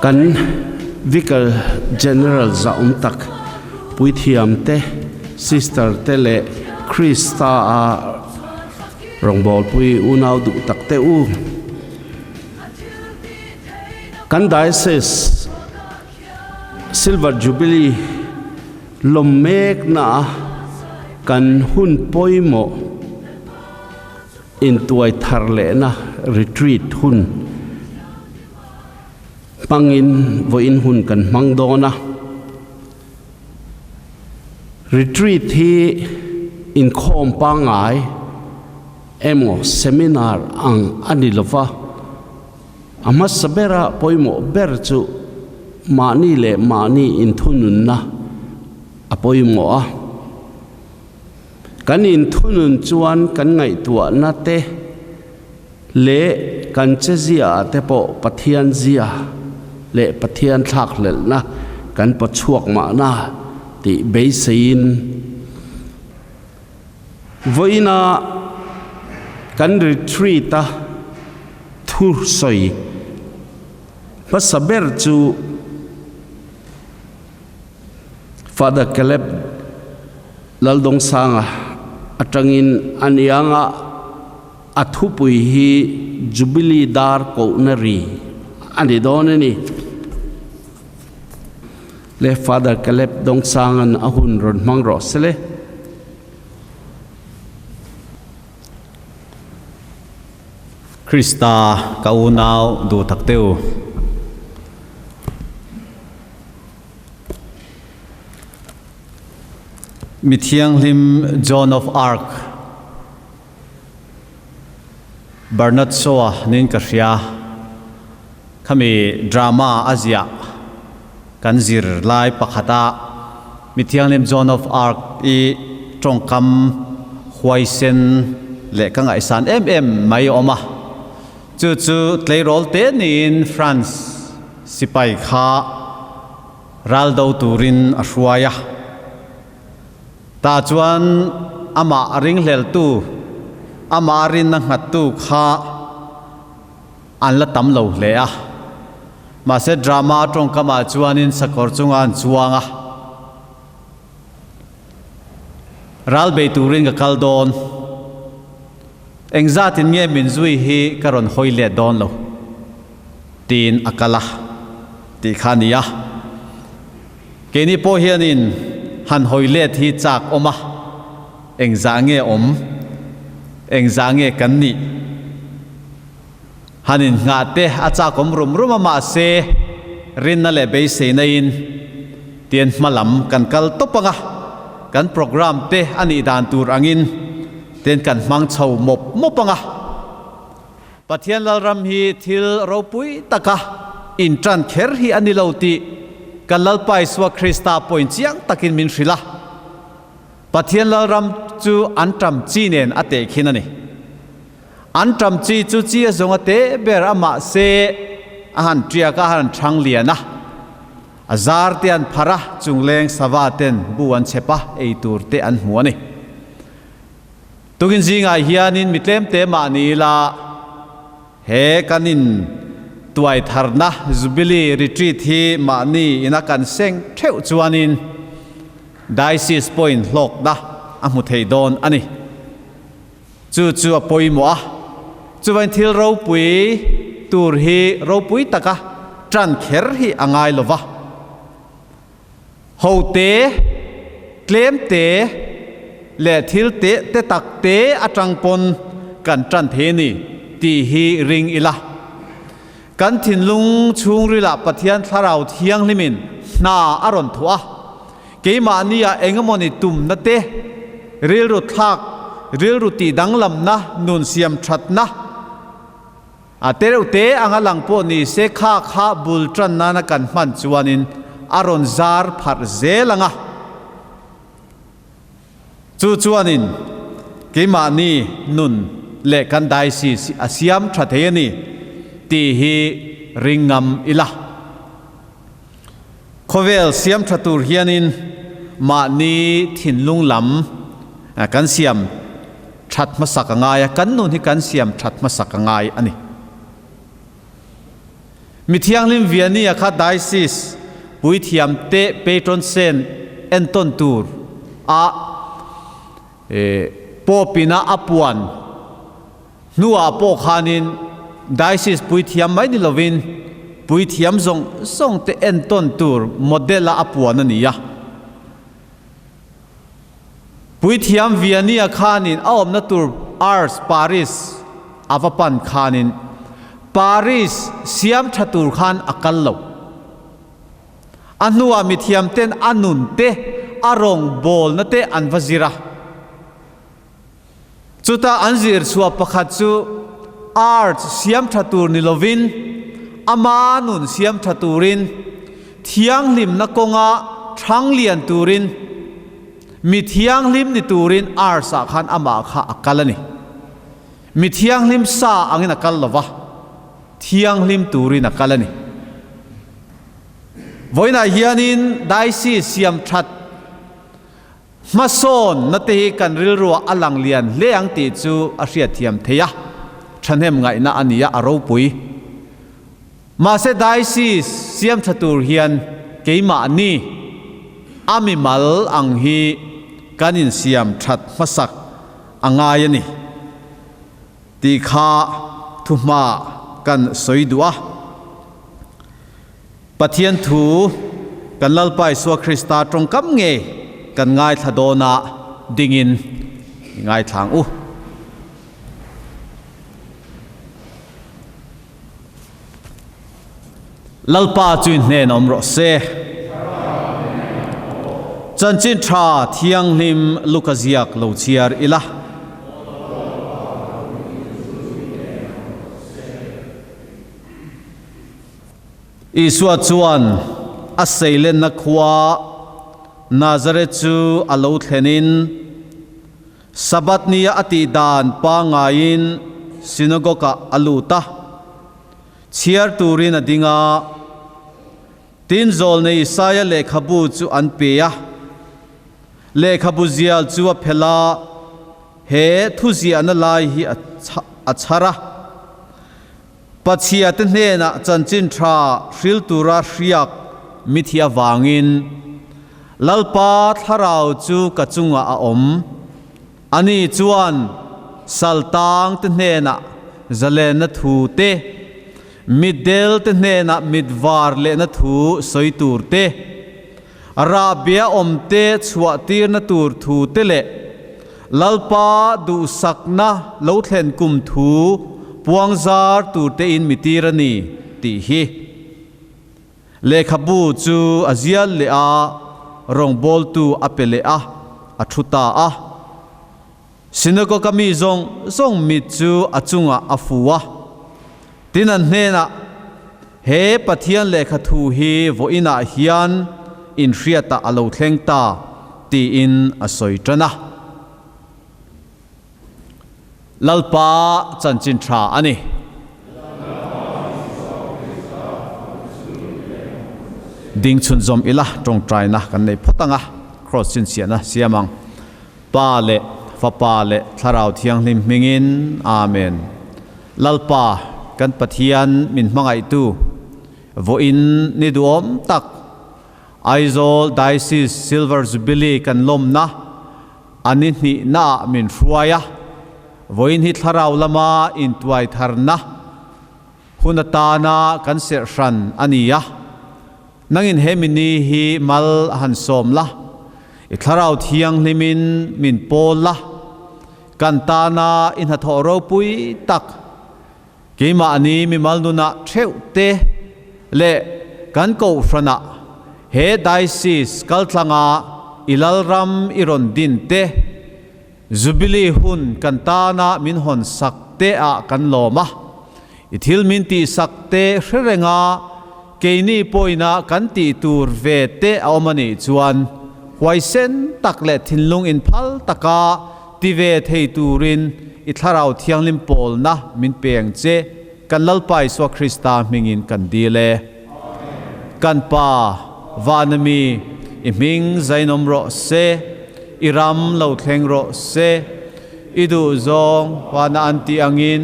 Kan Vicar General zahawm tak Puithiam te, Sister te leh Krista a rawngbawlpui unau duh tak te u. Kan Diocese Silver Jubilee lawm mekna a kan hun pawimawh intuai thar lehna retreat hun hmangin vawiin hun kan hmang dawn a. Retreat hi inkhawm pangngai emaw seminar ang a ni lova, a hmasa bera pawimawh ber chu mahni leh mahni inthununna a pawimawh a. Kan inthunun chuan kan ngaihtuahna te leh kan che ziaah te pawh Pathian zia leh Pathian thlakhlelhna kan pawchhuak mahna tih beiseiin vawiina kan retreat-a thu sawi hmasa ber chu Father Caleb Laldongsanga atangin a nianga a thupui hi Jubilee dar kohna ri a ni dawn a ni. Le Father Caleb Dongsanga'n a hun rawn hmang rawh se le. Krista ka unau duh tak teu. Mi thianghlim Joan of Arc, Bernard Shaw niin ka hria. Khami drama a ziah kan zir lai pakhata mi thianghlim Joan of Arc i tawngkam huaisen leh ka ngaihsan em em mai a awm a. Chu chu tleirawl te niin France sipai kha ral do turin a hruai a. Tah chuan amah a ringhleltu, amah a rinna nghattu kha an la tam lo hle a. Mahse drama tawngkamah chuanin sakawr chunga an chuang a. Ral bei turin ka kal dawn. Engzatin nge min zui hi ka rawn hawi let dawn lo. Tiin a kal a tih kha a ni a. Keini pawh hianin han hawi let hi chak awm a, engzah nge awm, engzah nge kan nih? Han innghah te a chak awm rum rum a mahse rinna leh beiseina in tian hma lam kan kal tawp ang a, kan program te a nih dan tur angin tian kan hmang chho mawp mawp ang a. Pathian Lalram hi thil ropui taka inṭan kher hi a ni lo tih kan Lalpa Isua Krista pawhin chiang takin min hrilh a. Pathian Lalram chu an ṭam chi nen a tehkhin a ni. An ṭam chi chu chi a zawng a teh ber a mahse a han ṭiak a, a han ṭhang lian a. A zar te an pharh a, chungleng sava ten bu an chhep a, ei tur te an hmu a ni. Tukin zingah hianin mi tlemte mah ni ila he kan in tuai tharna Jubilee Retreat hi mahni ina kan seng theuh chuanin Diocese pawhin hlawkna a hmu thei dawn a ni. Chu chu a pawimawh a, chuvain thil ropui tur hi ropui taka tan kher hi a ngai lova. Hote, tlemte leh thil te te tak te atang pawn kan tan thei a ni tih hi ring ila. Kan thinlung chhungrilah Pathian Thlarau Thianghlimin hna a rawn thuah a, keimahnia engemawni tumna te, rilru thlak, rilru tihdanglamna, nun siam thatna, A tereuh te anga lang pawh ni se kha kha bul tan nana kan hman chuanin a rawn zar pharh zel ang a. Chu chuanin keimahni nun leh kan diocese a siam tha thei a ni tih hi ring ngam ila. Khawvel siam tha tur hianin mahni thinlung lam kan siam that hmasak a ngai a, kan nun hi kan siam that hmasak a ngai a ni. Mi thianghlim Vianney-a kha Diocese puithiam te patron saint entawn tur a Pope ina a puan hnuah pawh khanin Diocese puithiam mai ni lovin puithiam zawng zawng te entawn tur model a a puan a ni a. Puithiam Vianney-a khanin a awmna tur Ars, Paris, a va pan khanin Paris siam tha tur khan a kal lo. A hnuah mithiamten a nun te, a rawngbawlna te an va zir a. Chuta an zir chhuah pakhat chu Arts siam tha tur ni lovin ama nun siam tha turin, thianghlimna kawnga thang lian turin, mi thianghlim ni turin Arts ah khan amah kha a kal a ni. Mi thianghlim sa angin a kal lova, thianghlim turin a kal a ni. Vawiinah hianin Diocese siam that Hmasawn na te hi kan rilruah a lang lian hle ang tih chu a hriatthiam theih a, thahnem ngaihna a ni a, a ropui. Mahse Diocese siam tha tur hian keimahni a mimal ang hi kan insiam that hmasak a ngai a ni tih kha thuhma kan sawi duh a. Pathian thu kan Lalpa Isua Krista tawngkam nge kan ngaithla dawnah dingin i ngaithla ang u. Lalpa chu i hnen awm rawh se. Chanchin tha thianghlim Luka ziak lo chhiar ila. Isua chuan a seilenna khua Nazareth chu a lo thlenin, Sabbath nia a tih dan pangaiin synagogue-ah a lut a, chhiar turin a ding a. Tin, zawlnei Isaia lehkhabu chu an pe a, lehkhabu zial chu a phelh a, he thuziahna lai hi a chhar a. Pachhia te hnenah chanchin tha hril tura hriak mithi avangin Lalpa thlarau chu ka chungah a awm. Ani chuan saltang te hnenah zalenna thu te, mitdel te hnenah mitvar lehna thu sawi tur te, rahbia awm te chhuah tirna tur thu te leh Lalpa duhsakna lo thlen kum thu puangzar tur tein mi tir a ni tih hi lehkhabu chu a zial leh a, rawngbawltu a pe leh a, a thu ta a. Synagogue-a mi zawng zawng mit chu a chungah a fu a, tin an hnenah, He Pathian lehkha thu hi vawiinah hian inhriatah a lo thleng ta, tiin a sawi tan a. Lalpa chanchin tha a ni. Ding chhunzawm ila tawngtaina kan nei phawt ang a, Kraws chhinchhiahna siam ang. Pa leh Fapa leh Thlarau Thianghlim hmingin, Amen. Lalpa, kan Pathian min hmangaihtu, vawiin ni duhawm tak, Aizawl Diocese Silver Jubilee kan lawmna a ni hnihnaah min hruai a, vawiin hi thlarau lama intuai tharna hun atana kan serh hran a ni a. Nangin he mini hi mal a han sawm la, i thlarau thianghlimin min pawl la, Kan tana i hnathawh ropui tak, keimahni mimal nunah theuh te leh kan kohhranah he Diocese kaltlanga i Lalram i rawn din te, Jubilee hun kan tana min hawn sak te ah kan lawm a, i thil min tihsak te hre renga keini pawina kan tih tur ve te a awm a nih chuan huaisen tak leh thinlung inphal taka ti ve thei turin i Thlarau Thianghlim pawlna min peng che, kan Lalpa Isua Krista hmingin kan dil e. Kan Pa, vana mi, i hming zainawm rawh se, i ram lo thleng rawh se, i duhzawng vana an tih angin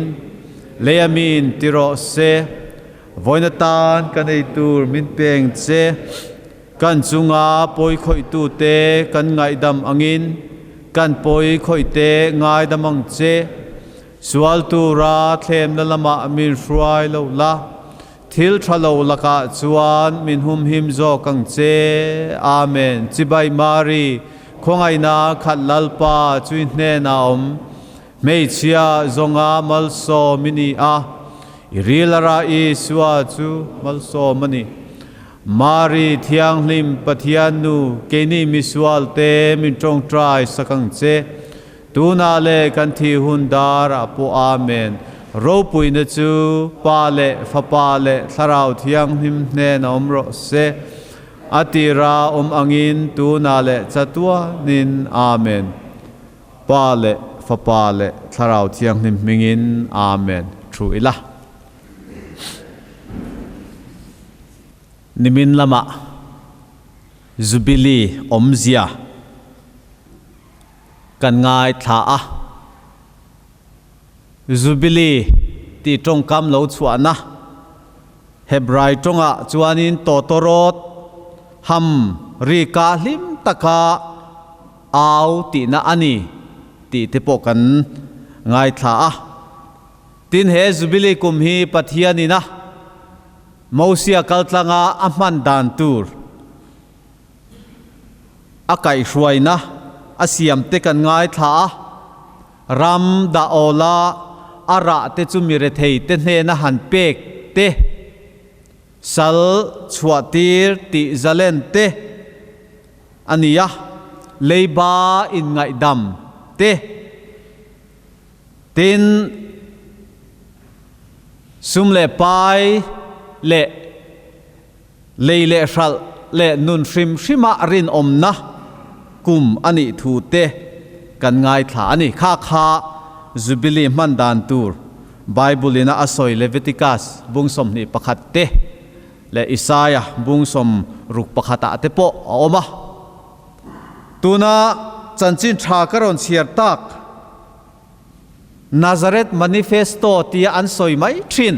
leia min ti rawh se. Vawiin atan kan ei tur min peng che. Kan chunga pawi khawihtute kan ngaihdam angin kan pawi khawihte ngaidam ang che. Sual tura thlemna lamah min hruai lo la, thil tha lo lakah chuan min humhim zawk ang che. Amen. Chibai Mari, khawngaihna khat Lalpa chui hnenah awm. Hmeichhia zawnga malsawm i ni a, i rilara Isua chu malsawm a ni. Mari Thianghlim Pathian Nu, keini misualte min tawngtai sak ang che. Tunah leh kan thih hun darah pawh Amen. Ropuina chu Pa leh Fapa leh Thlarau Thianghlim hnen a awm rawh se. A tira awm angin tunah leh chatuanin Amen. Pa leh Fapa leh Thlarau Thianghlim hmingin Amen. Thu ila. Nimin lamah Jubilee awmzia kan ngaithla a. Jubilee tih tawngkam lo chhuahna Hebrai tawngah chuanin tawtawrawt ham ri kah hlim taka au tihna a ni tih te pawh kan ngaithla a. Tin, he Jubilee kum hi Pathianin a Mosia kaltlanga a hman dan tur a kaihhruaina a siam te kan ngaithla a, ram dah awla a rah te chu mi rethei te hnena han pek te, sal chhuahtir tih zalen te a ni a, leiba inngaihdam te. Tin, sum leh pai leh lei leh hralh leh nun hrim hrima rinawmna kum a nih thu te kan ngaithla a ni. Kha kha Jubilee hman dan tur Bible ina a sawi Leviticus bung 21 te leh Isaiah bung 61 ah te pawh a awm a. Tuna chanchin tha ka rawn chhiar tak Nazareth Manifesto tia an sawi mai thin.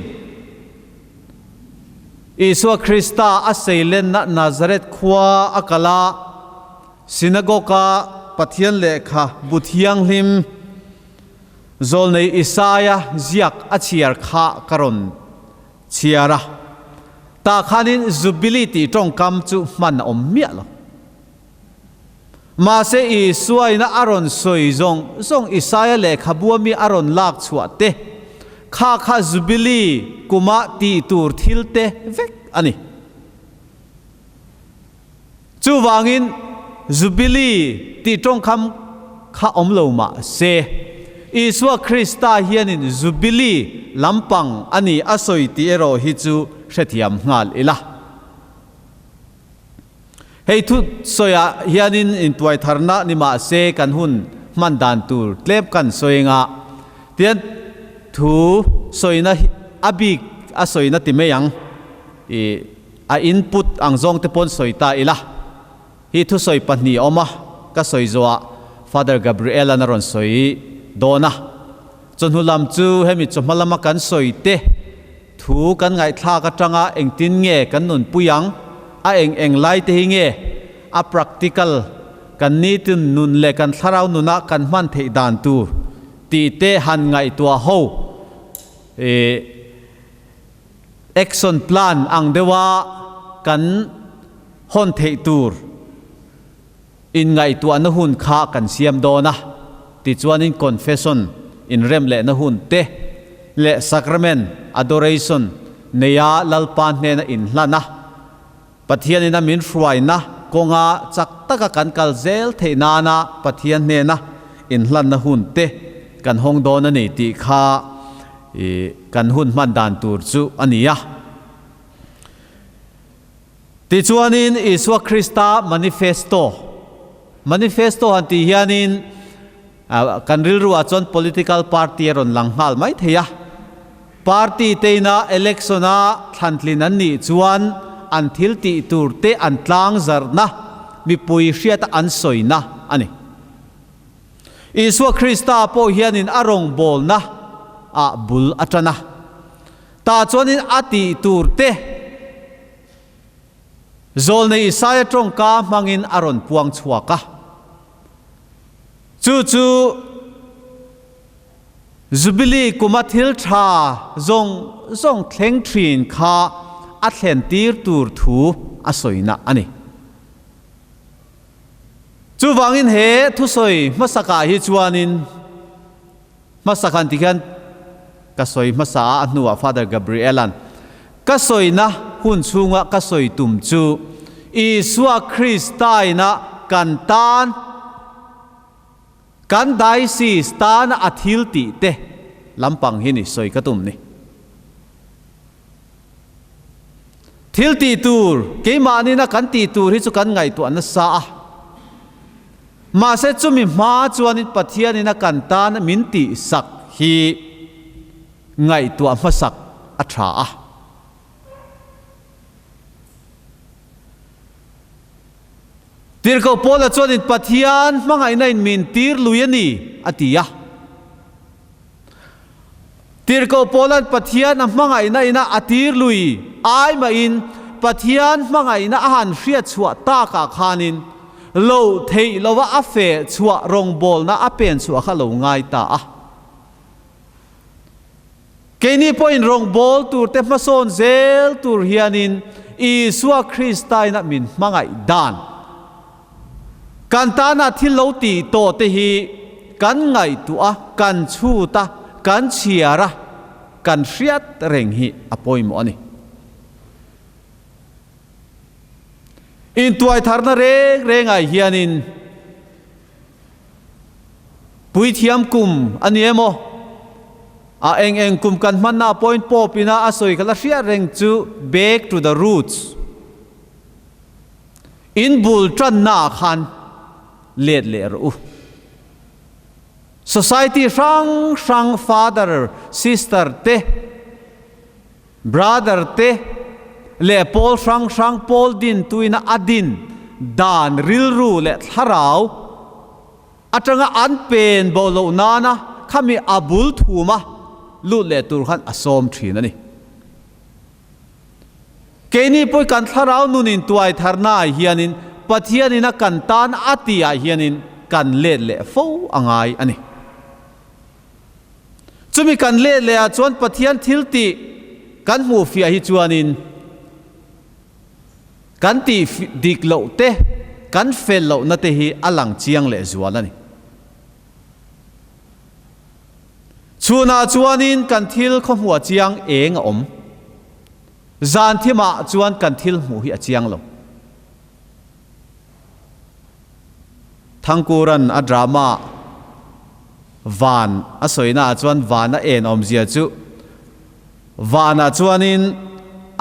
Isua Krista a seilenna Nazareth khua a kal a, synagogue-a Pathian lehkha bu thianghlim zawlnei Isaia ziak a chhiar kha ka rawn chhiar a. Tah khanin Jubilee tih tawngkam chu hman a awm miah lo. Mahse Isuaina a rawn sawi zawng zawng Isaia lehkhabu ami a rawn lak chhuah te, kha kha Jubilee kuma tih tur thil te vek a ni. Chuvangin Jubilee tih tawngkam kha awm lo mah se, Isua Krista hianin Jubilee lampang a ni a sawi tih erawh hi chu hrethiam nghal ila. Hei thu sawiah hianin intuaitharna ni mah se kan hun hman dan tur tlem kan sawi anga tian thu sawina a bik a sawina ti mai ang i a input ang zawng te pawn sawi ta ila hi thusawi pahnih a awm a ka sawi zawhah Father Gabriel-a'n a rawn sawi dawn a chawhnu lam chu hemi chawhma lama kan sawi te Thu kan ngaihthlak atanga engtin nge kan nunpui ang, a eng eng lai te hi nge a practical kan nitin nun leh kan thlarau nuna kan hman theih dan tur tih te han ngaihtuah ho ih action plan ang deuha kan hawn theih tur Inngaihtuahna hun kha kan siam dawn a, tichuanin confession, inrem lehna hun te, leh sacrament, adoration, neia Lalpa hnena inhlan a, Pathianin a min hruaina kawnga chak taka kan kal zel theih nana Pathian hnena inhlanna hun te kan hawng dawn a ni tih kha kan hun hman dan tur chu a ni a. Tichuanin Isua Krista Manifesto, Manifesto han tih hianin kan rilruah chuan political party a rawn lang nghal mai thei a. Party teina election-a thlantlin an nih chuan an thil tih tur te an tlang zarhna, mipui hriata an sawina a ni. Isua Krista pawh hianin a rawngbawlna ah bul a tan a. Tah chuanin a tih tur te Zawlnei Isaia tawngka hmangin a rawn puang chhuak a. Chu chu Jubilee kuma thil tha zawng zawng thleng thin kha a thlen tir tur thu a sawina a ni. Chuvangin he thusawi hmasakah hi chuanin hmasa khan tikhian ka sawi hmasa a, a hnuah Father Gabriel-a'n ka sawina hun chhunga ka sawi tum chu Isua Kristaina kan tan kan diocese tana a thil tih te lampang hi ni sawi ka tum ni. Thil tih tur, keimahni na kan tih tur hi chu kan ngaihtuah nasa a. Mahse chumi hma chuanin Pathianin a kan tan min tih sak hi ngaihtuah hmasak a tha a. Tirhkoh Paula chuanin Pathian hmangaihna in min tir lui a ni a ti a. Tirhkoh Paula'n Pathian a hmangaihna ina a tir lui ai mahin Pathian hmangaihna a han hriat chhuah takah khanin loh theih lova a feh chhuah rawngbawlna a pen chhuah kha lo ngai ta a. Keini pawhin rawngbâwl turte hmasawn zel tur hianin Isua Krista ina min hmangaih dan Kan tana thil lo tih tawh te hi kan ngaihtuah a, kan chhut a, kan chhiar a, kan hriat reng hi a pawimawh a ni. Intuaitharna reng rengah hianin puithiam kum a ni emaw, a eng eng kum kan hmanna point pawp ina a sawi kha la hriat reng chu back to the roots. In bul tannaah khan let leh rawh u. Society hrang hrang father, sister te, brother te leh pawl hrang hrang pawl din tuina a din dan rilru leh thlarau atanga an pen bo loh nana khami a bul thuma lut leh tur khan a sawm thin a ni. Keini pawh kan thlarau nun in tuai tharna ah hianin Pathian in a kan tan a tih ah hianin kan let leh fo a ngai a ni. Chumi kan let leh ah chuan Pathian thil tih kan hmuh fiah hi chuanin kan tih dik loh te, kan fel lohna te hi a lang chiang leh zual a ni. Chhunah chuanin kan thil khawhmuh a chiang eng a awm. Zan thimah chuan kan thil hmuh hi a chiang lo. Thangkuran a drama Van a sawinaah chuan van a en awmzia chu vanah chuanin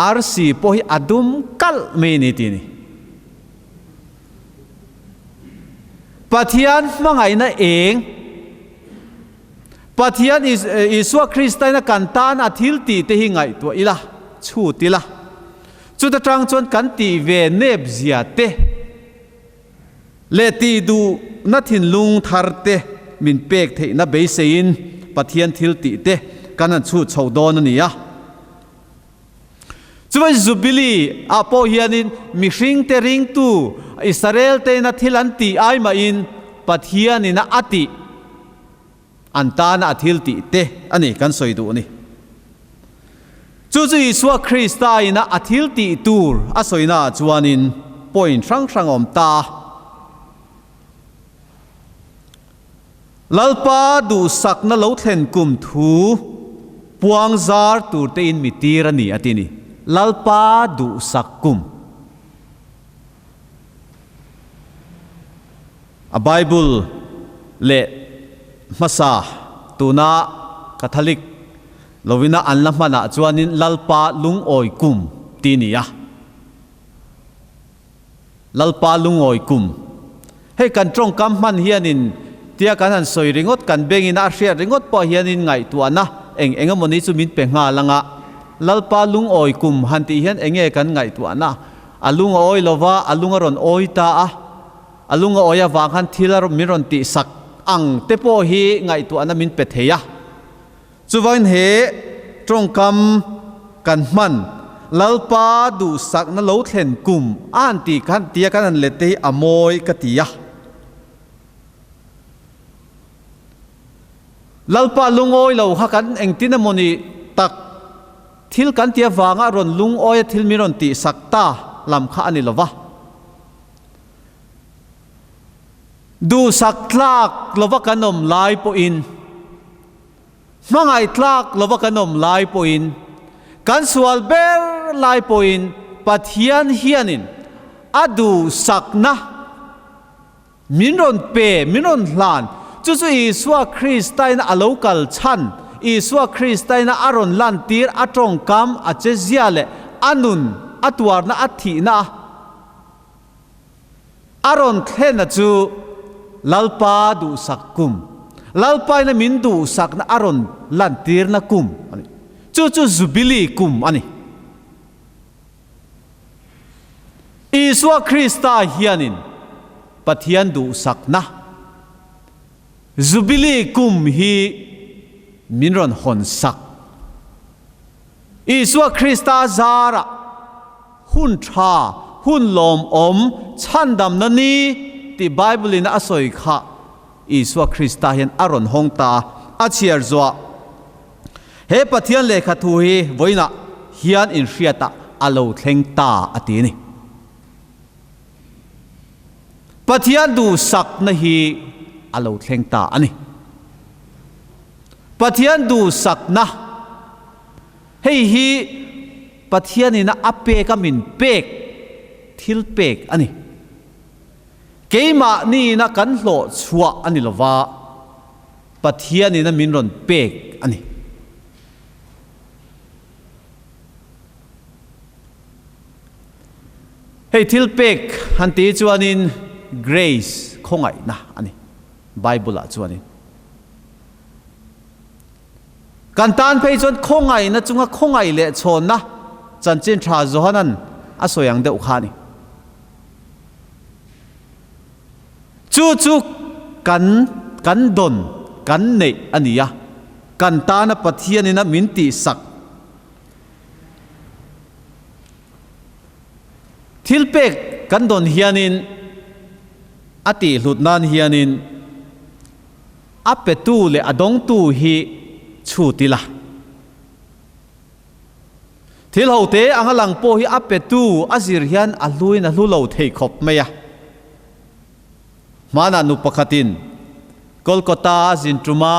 arsi pawh hi a dum kalh mai a ni tih a ni. Pathian hmangaihna eng? Pathian Isua Kristaina kan tan a thil tih te hi ngaihtuah ila, chhut ila. Chuta tang chuan kan tih ve nep zia te leh tih duhna thinlung thar te min pek theihna beiseiin Pathian thil tih te kan han chhut chho dawn a ni a. Chuan Jubilee ah pawh hianin mihringte ringtu Israel teina thil an tih ai mahin Pathianina a tih an tana a thil tih te a ni kan sawi duh a ni. Chu chu Isua Krista ina a thil tih tur a sawina ah chuanin point hrang hrang a awm ta. Lalpa duhsakna lo thlen kum thu puang zar tur te in mi tir a ni a ti ni. Lalpa duhsak kum. A Bible leh hmasa tuna Catholic lovina an la hmanah chuanin Lalpa lungawi kum ti ni a. Lalpa lungawi kum. Hei kan tawngkam hman hianin tia kan han sawi ringawt, kan bengin a hriat ringawt pawh hianin ngaihtuahna eng eng emawni chu min pe nghal ang a. Lalpa lungawi kum han tih hian eng nge kan ngaihtuahna? A lung a awi lova, a lung a rawn awi ta a, a lung a awi avang khan thil a min rawn tihsak ang te pawh hi ngaihtuahna min pe thei a. Chuvangin he tawngkam. kan hman Lalpa duhsakna lo thlen kum a han tih khan tia kan han let te hi a mawi ka ti a. Lalpa lungawi lo kha kan engtin emawni tak thil kan ti avanga rawn lungawi a thil min rawn tihsak ta lam kha a ni lo va. Duhsak tlak lova kan awm lai pawhin, hmangaih tlak lova kan awm lai pawhin, kan sual ber lai pawhin Pathian hianin a duhsakna, Min rawn pe, min rawn hlan. Chu chu Isua Kristaina a lo kal chhan, Isua Kristaina a rawn lantir, a tawngkam, a chezia leh a nun, a tuarna, a thihna a rawn thlenna chu Lalpa duhsak kum, Lalpaina min duhsakna a rawn lantirna kum a ni. Chu chu Jubilee kum a ni. Isua Krista hianin Pathian duhsakna Jubilee kum hi min rawn hawn sak. Isua Krista zarah hun tha, hun lawmawm, chhandamna ni tih Bible-in a sawi kha Isua Krista hian a rawn hawng ta a, a chhiar zuah. He Pathian lehkha thu hi vawiinah hian inhriatah a lo thleng ta a ti a ni. Pathian duhsakna hi a lo thleng ta a ni. Pathian duhsakna, hei hi Pathianina a pek a min pek thil pek a ni. Keimahniina kan hlawh chhuah a ni lova, Pathianin a min rawn pek a ni. Hei thil pek han ti chuanin grace khawngaihna a ni Bible ah chuanin. Kan tan phei chuan khawngaihna chunga khawngaih leh chhawnna chanchin tha Johanan a sawi ang deuh kha a ni. Chu chu kan kan dawn, kan neih a ni a, kan tana Pathianina min tihsak. Thil pek kan dawn hianin a tihhlut nan hianin a petu leh a dawngtu hi chhut ila. Thil ho te anga lang pawh hi a petu a zir hian a hluin a hlu lo thei khawp mai a. Hmanah nu pakhatin Kolkata a zin tuma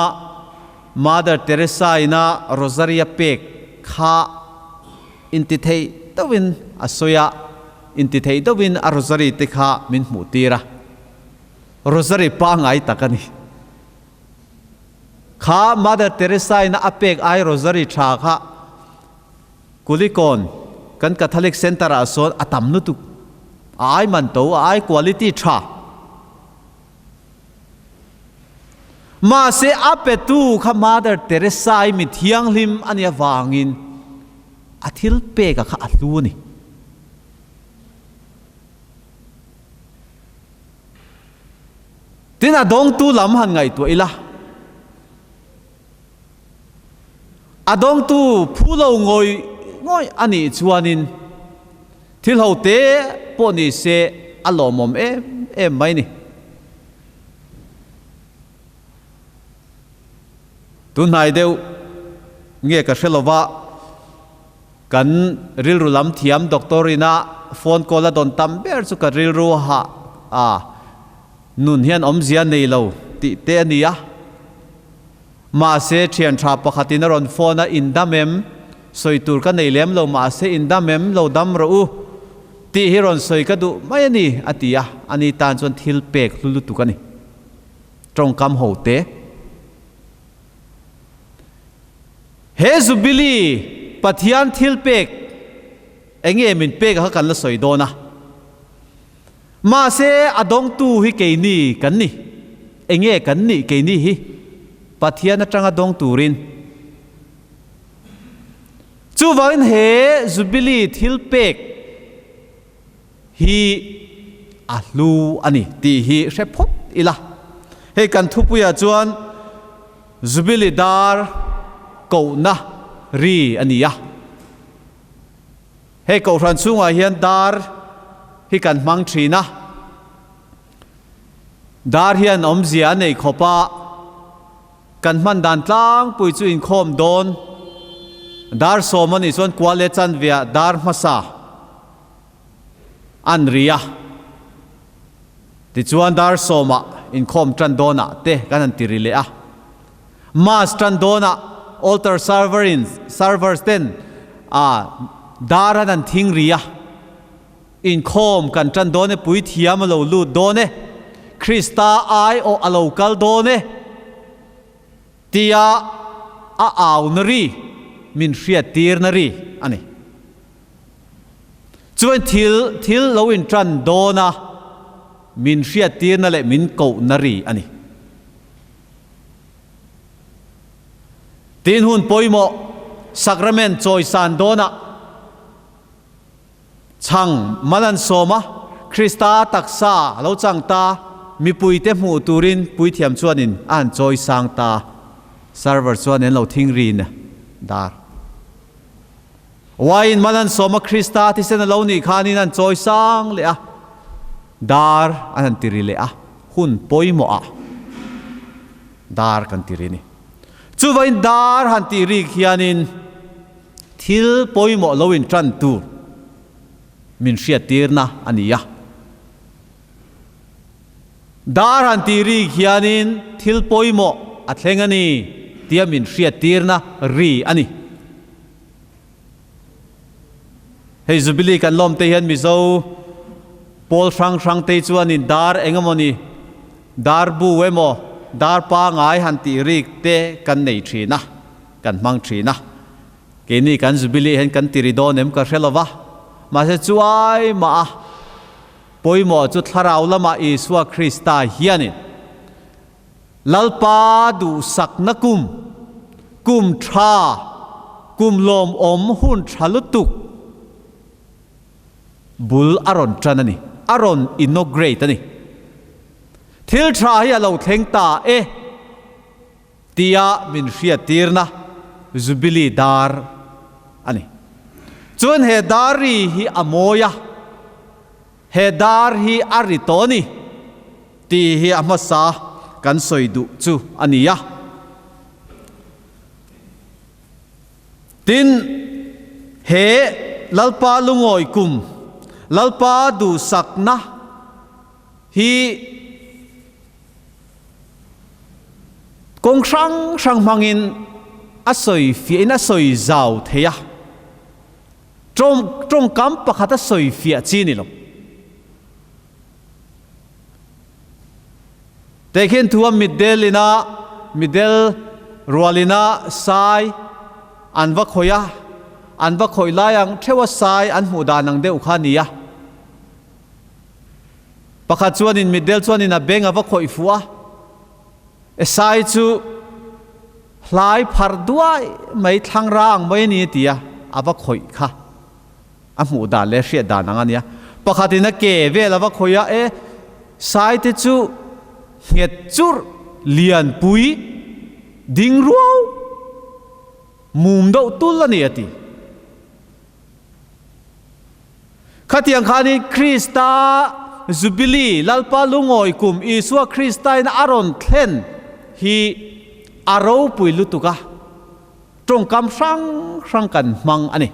Mother Teresa ina Rosary a pek kha intithei deuhin a sawi a, intithei deuhin a Rosary te kha min hmuh tir a. Rosary pangngai tak a ni. Kha Mother Teresa ina a pek ai Rosary tha kha Kulikawn kan Catholic Centre ah sawn a tam lutuk. A ai man to, a ai quality tha. Mahse a petu kha Mother Teresa i mi thianghlim a nih avangin a thil peka kha a hlu a ni. Tin a dawngtu lam han ngaihtuah ila, a dawngtu phu lo ngawih ngawih a nih chuanin thil ho te pawh ni se a lawmawm em em mai ni. Tunhnai deuh nge ka hre lova Kan rilru lam thiam doctor ina phone call a dawn tam ber chu ka rilru hah a, nun hian awmzia nei lo tih te a ni a. Mahse thian tha pakhat in a rawn phone a, in dam em? Sawi tur ka nei lem lo mahse in dam em? Lo dam rawh u tih hi rawn sawi ka duh mai a ni a ti a, ani tan chuan thil pek hlu lutuk a ni. Tawngkam ho te. He Jubilee Pathian thilpek enge min pek a kha kan la sawi dawn a. Mahse a dawngtu hi keini kan ni. Enge kan nih keini hi Pathian atanga dawng turin. Chuvangin he Jubilee thilpek hi a hlu a ni tih hi hre phawt ila. Hei kan thupuiah chuan Jubilee dar kohna ri a ni a. Hei Kohhran chhungah hian dar hi kan hmang thin a, dar hian awmzia a nei khawp a, kan hman dan tlangpui chu inkhawm dawn dar sawm a nih chuan kual leh chanveah dar hmasa an ri a, tichuan dar sawmah inkhawm tan dawnah te kan han ti ri leh a. Mass tan dawnah altar server in servers ten a dar an han thing ri a, inkhawm kan tan dawn e, puithiam a lo lut dawn e, Krista aiawh a lo kal dawn e tia a auna ri min hriattirna ri a ni. Chuan thil thil lo intan dawna min hriattirna leh min kohna ri a ni. Tin hun pawimawh Sacrament chawisan dawnah chhang mal an sawm a, Krista taksa a lo chang ta, mipuite hmuh turin puithiam chuanin a han chawisang ta, server chuan an lo thing rin dar. Wine mal an sawm a, Krista thisen a lo nih khanin an chawisang leh a, dar an han ti ri leh a, hun pawimawh ah dar kan ti ri a ni. Chuvain dar han tih rik hianin thil pawimawh lo in tan tur min hriattirna a ni a. Dar han tih rik hianin thil pawimawh a thleng a ni tia min hriattirna ri a ni. Hei Jubilee kan lawm te hian Mizo pawl hrang hrang te chuanin dar eng emawni, dar bu emaw, dar pangai han tih rik te kan nei thin a, kan hmang thin a. Keini kan Jubilee hian kan ti ri dawn em ka hre lo va, mahse chuai mah a pawimawh chu thlarau lamah Isua Krista hianin Lalpa duhsakna kum, kum tha, kum lawmawm hun tha lutuk bul a rawn tan a ni, a rawn inaugurate a ni. Thil tha hi a lo thleng ta e tia min hriattirna Jubilee dar a ni. Chuan he dar ri hi a mawi a, he dar hi a ri tawh a ni. Tih hi a hmasa kan sawi duh chu a ni a. Tin, he Lalpa lungawi kum, Lalpa duhsakna hi kawng hrang hrang hmangin a sawi fiahin a sawi zau thei a. Tawngkam pakhat a sawi fiah chi ni lo. Tehkhin thu a mitdel ina mitdel rual ina sai an va khawih a, an va khawih lai ang theuh a sai an hmuh dan ang deuh kha a ni a. Pakhat chuanin mitdel chuanin a beng a va khawih fuh a, e sai chu hlai pharh duai mai thlang ra ang mai a ni a ti a, a va khawih kha. A hmuh dan leh hriat dan ang a nia. Pakhatin a ke vel a va khawih a, e, Saite chu nghet churh lianpui ding ruau mum deuh tul a ni a ti. Khatiang khanin Krista Jubilee, Lalpa lungawi kum Isua Kristain a rawn thlen hi a ropui lutuk a. Tawngkam hrang hrang kan hmang a ni.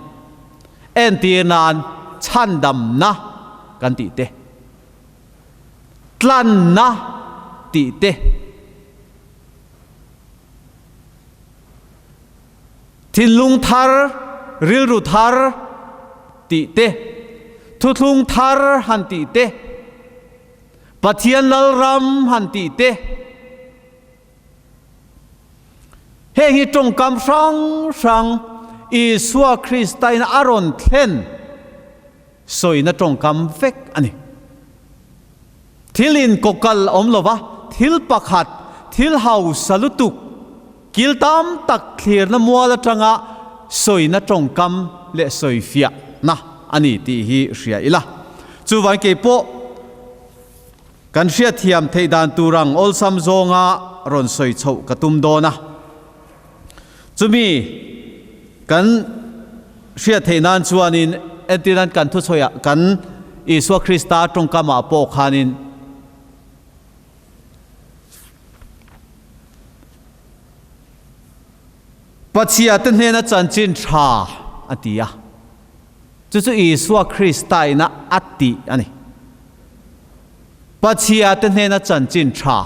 Entir nan chhandamna kan tih te, tlanna tih te, thinlung thar, rilru thar tih te, thuthlung thar han tih te, Pathian Lalram han tih te, Heng hi tawngkam hrang hrang Isua Kristain a rawn thlen sawina tawngkam vek a ni. Thil inkawkal awm lova thil pakhat, thil hausa lutuk, kil tam tak thlirna mual atanga sawina tawngkam leh sawifiahna a ni tih hi hria ila. Chuvangin keipawh Kan hriatthiam theih dan tur ang awlsam zawnga rawn sawi chhoh ka tum dawn a. Chumi kan hriat theih nan chuanin entinan kan thusawiah kan Isua Krista tawngkamah pawh khanin Pathian te hnena chanchin tha a ti a, chu chu Isua Krista ina a tih a ni. Pathian te hnena chanchin tha.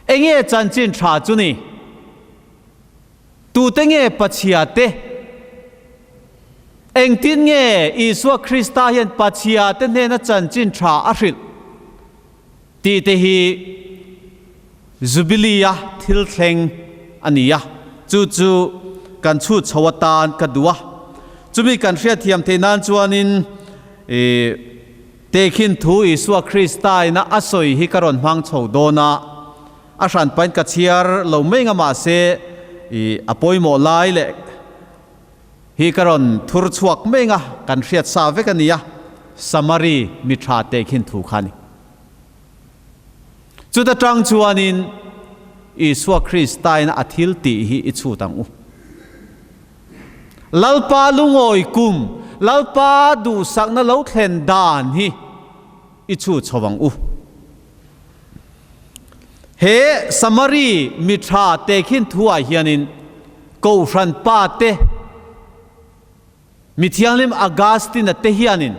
Enge chanchin tha chu ni? Tute nge Pathian te? Engtin nge Isua Krista hian Pathian te hnena chanchin tha a hrilh? Tih te hi Jubilee-a thil thleng a ni a, chu chu kan chhut chho atan ka duh a. Chumi kan hriatthiam theih nan chuanin tehkhin thu Isua Krista-ina a sawi hi ka rawn hmang chho dawn a, a hranpain ka chhiar lo mai nga mahse a pawimawh lai leh hi ka rawn thur chhuak mai nga kan hriat sa vek a ni a, Samari mi tha tehkhin thu kha a ni. Chuta tang chuanin Isua Kristaina a thil tih hi i chhut ang u. Lalpa lungawi kum, Lalpa duhsakna lo thlen dan hi i chhut chho ang u. He Samari mi tha tehkhin thuah hianin Kohhran pate, Mi Thianghlim Augustine-a te hianin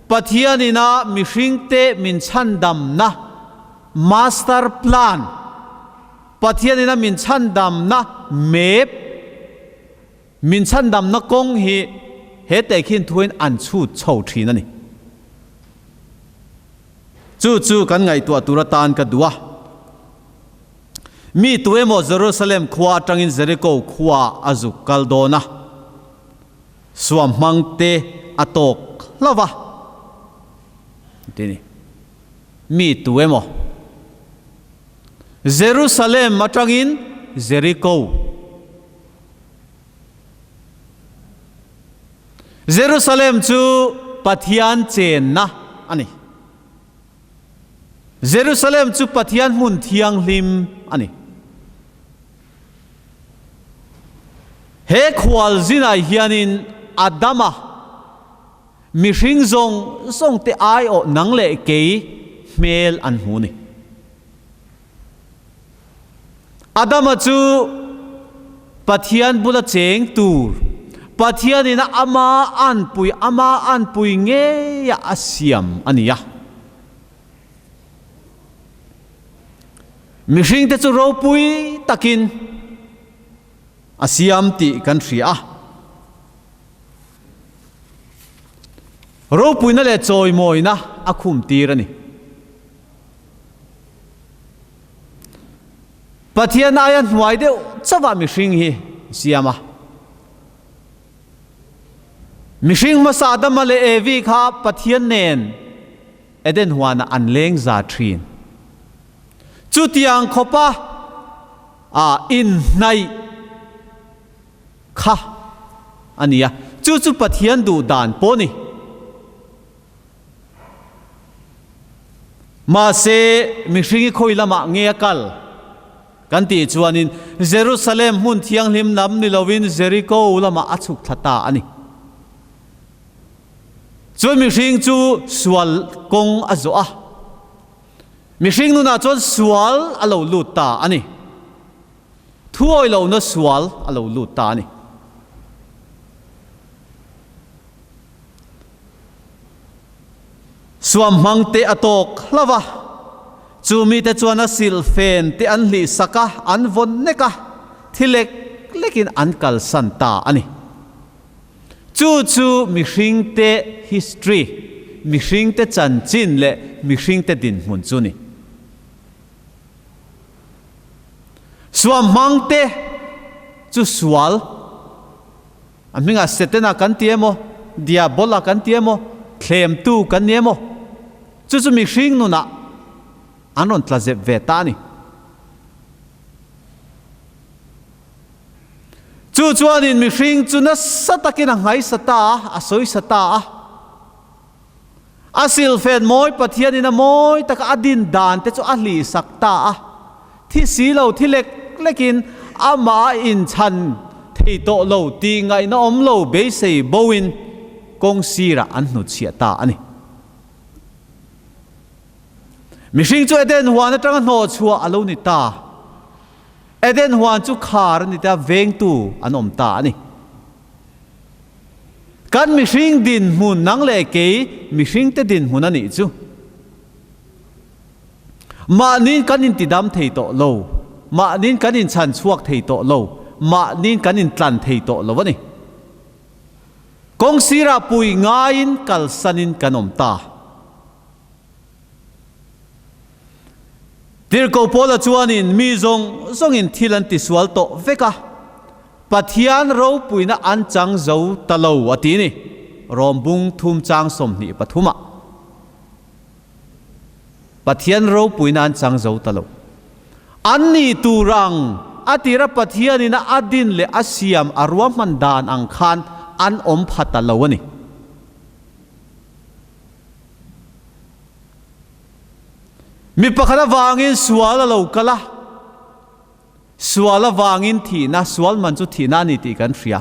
Pathian ina mihringte min chhandamna master plan, Pathian ina min chhandamna map, min chhandamna kawng hi he tehkhin thuin an chhut chho thin a ni. Chu chu kan ngaihtuah tur atan ka duh a. Mi tu emaw Jerusalem khua atangin Jeriko khua a zuk kal dawn a, suam hmang te a tawk hlauh va, ti ni. Mi tu emaw Jerusalem atangin Jeriko, Jerusalem chu Pathian chenna a ni. Jerusalem chu Pathian hmun thianghlim a ni. He khual zinah hianin Adama, mihring zawng zawngte aiawh nang leh kei hmel an hmu a ni. Adama chu Pathian bula cheng tur, Pathianin a ama anpui, ama anpui ngeia a siam a ni a. Mihringte chu ropui takin a siam tih kan hria a. Ropuina leh chawimawina a khumtir a ni. Pathian aia hnuai deuh chauhah mihring hi siam a. Mihring hmasa Adama leh Evi kha Pathian nen Eden huanah an leng za thin. Chutiang khawpa a inhnaih kha a ni a, chu chu Pathian duh dan pawh a ni. Mahse, mihring i khawi lamah nge a kal? Kan tih chuanin Jerusalem hmun thianghlim lam ni loin Jeriko lamah a chhuk thla ta a ni. Chuan mihring chu sual kawng a zawh a, mihring nunah chuan sual a lo lut ta a ni. Thuawi lohna sual a lo lut ta a ni. Suam hmang te a tawk hlauh a, chu mite chuan a silhfen te an hlih sak a, an vawn nek a, thi lek lekin an kalsan ta a ni. Chu chu mihringte history, mihringte chanchin leh mihringte dinhmun chu ni. Suam hmang te chu sual. A hmingah Setana kan ti emaw, Diabola kan ti emaw, thlemtu kan ni emaw, chu chu mihring nunah an rawn tla zep ve ta a ni. Chu chuanin mihring chu nasa takin a nghaisa ta a, a sawisa ta a. A silfen mawi Pathianin a mawi taka a din dan te chu a hlihsak ta a, thi si lo thi lek lekin amah a inchhan thei tawh lo tih ngaihna awm lo beisei boin kawng sirah an hnutchhiah ta a ni. Mihring chu Eden huan atanga hnawhchhuah a lo ni ta. Eden huan chu khar a ni ta, vengtu an awm ta a ni. Kan mihring dinhmun nang leh kei mihringte dinhmun a nih chu. Mahniin kan intidam thei tawh lo, mahniin kan inchhan chhuak thei tawh lo, mahniin kan intlan thei tawh lo a ni. Kawng sirah pui ngaiin kalsanin kan awm ta. Tirhkoh Paula chuanin mi zawng zawngin thil an tisual tawh vek a, Pathian ropuina an chang zo ta lo a ti ni, Rom bung thum chang 23 ah. Pathian ropuina an chang zo ta lo. An nih tur ang a tira Pathianin a a din leh a siam a ruahman dan ang khan an awm pha ta lo a ni. Mi pakhat avangin sual a lo kal a, sual avangin thihna, sual man chu thihna a ni tih kan hria.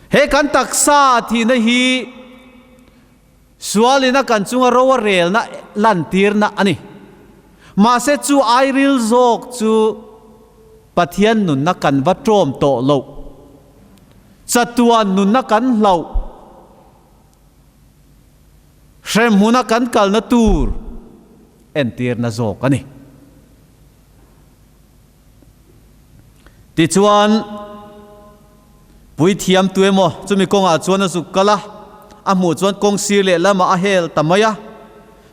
He kan taksa thihna hi Sualin a kan chunga ro a relna lantirna a ni. Mahse chu ai ril zawk chu Pathian nunna kan va ṭawm tawh loh, chatuan nunna kan hlauh, hremhmuna kan kalna tur entirna zawk a ni. Tichuan, Puithiam tu emaw chumi kawngah chuan a zuk kal a, a hmuh chuan kawng sir leh lamah a hel ta mai a.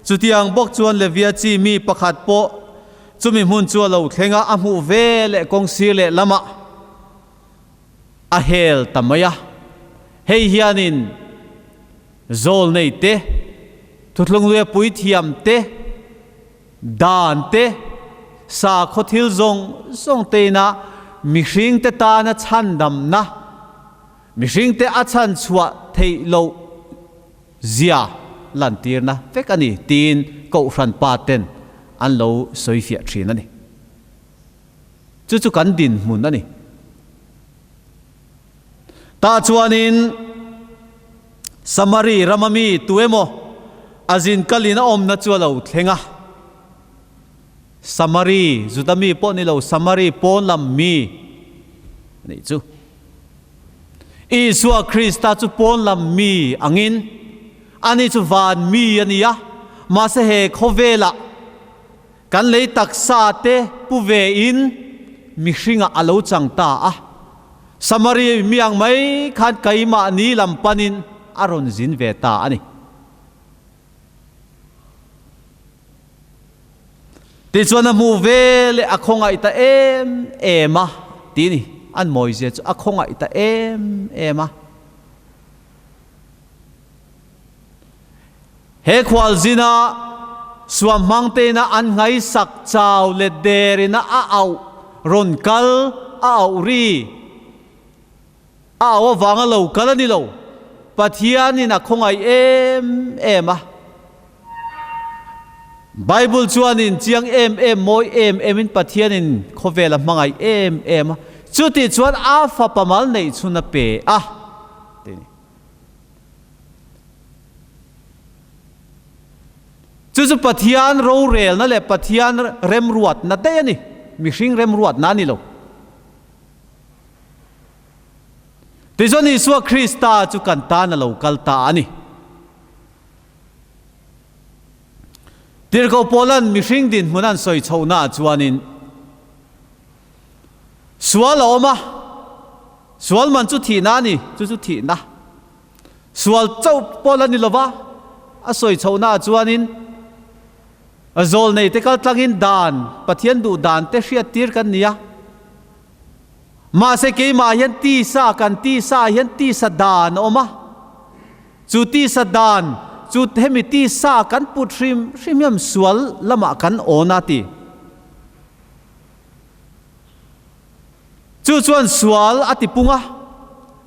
Chutiang bawk chuan Levia chi mi pakhat pawh chumi hmun chu a lo thleng a, a hmuh ve leh kawng sir leh lamah a hel ta mai a. Hei hianin Zawlnei te, Thuthlungluia Puithiam te, Dan te, sakhaw thil zawng zawng teina mihringte tana chhandamna, mihringte a chhanchhuah theih loh zia lantirna vek a ni tiin Kohhran pa ten an lo sawifiah thin a ni. Chu chu kan dinhmun a ni. Tah chuanin Samari rama mi tu emaw a zin kalin a awmna chu a lo thleng a. Samari, Juda mi pawh ni lo, Samari pawn lam mi a nih chu. Isua Krista chu pawn lam mi angin ani chu van mi a ni a, mahse he khawvelah Kan lei taksa te pu ve in mihringah a lo chang ta a, Samaria mi ang mai khan keimahni lam panin a rawn zin ve ta a ni. Tichuan a hmuh ve leh a khawngaih ta em em a ti ni, an mawizia chu a khawngaih ta em em a. He khualzina suam hmang teina an nghaisak chau let derina a auh rawn kal a auh ri a auh avanga lo kal a ni lo. Pathianin a khawngaih em em a. Bible chuanin chiang em em mawi em emin Pathianin khawvel a hmangaih em em a. Chutih chuan a fapa mal neih chhun a pe a. Chu chu Pathian rorelna leh Pathian remruatna daih a ni, mihring remruatna a ni lo. Tichuan Isua Krista chu kan tan a lo kal ta a ni. Tirhkoh Paula'n mihring dinhmun an sawi chhohnaah chuanin sual a awm a, Sual man chu thihna a ni, chu chu thihna. Sual chauh pawh la ni lova, a sawi chhohnaah chuanin zawlneite kal tlangin dan, Pathian duh dan te hriattir kan ni a. Mahse keimah hian tisa, kan tisa hian tisa dan a awm a. Chu tisa dan chu hemi tisa kan put hrim hrim hian sual lamah kan awn a ti. Chu chuan sual a ti pung a,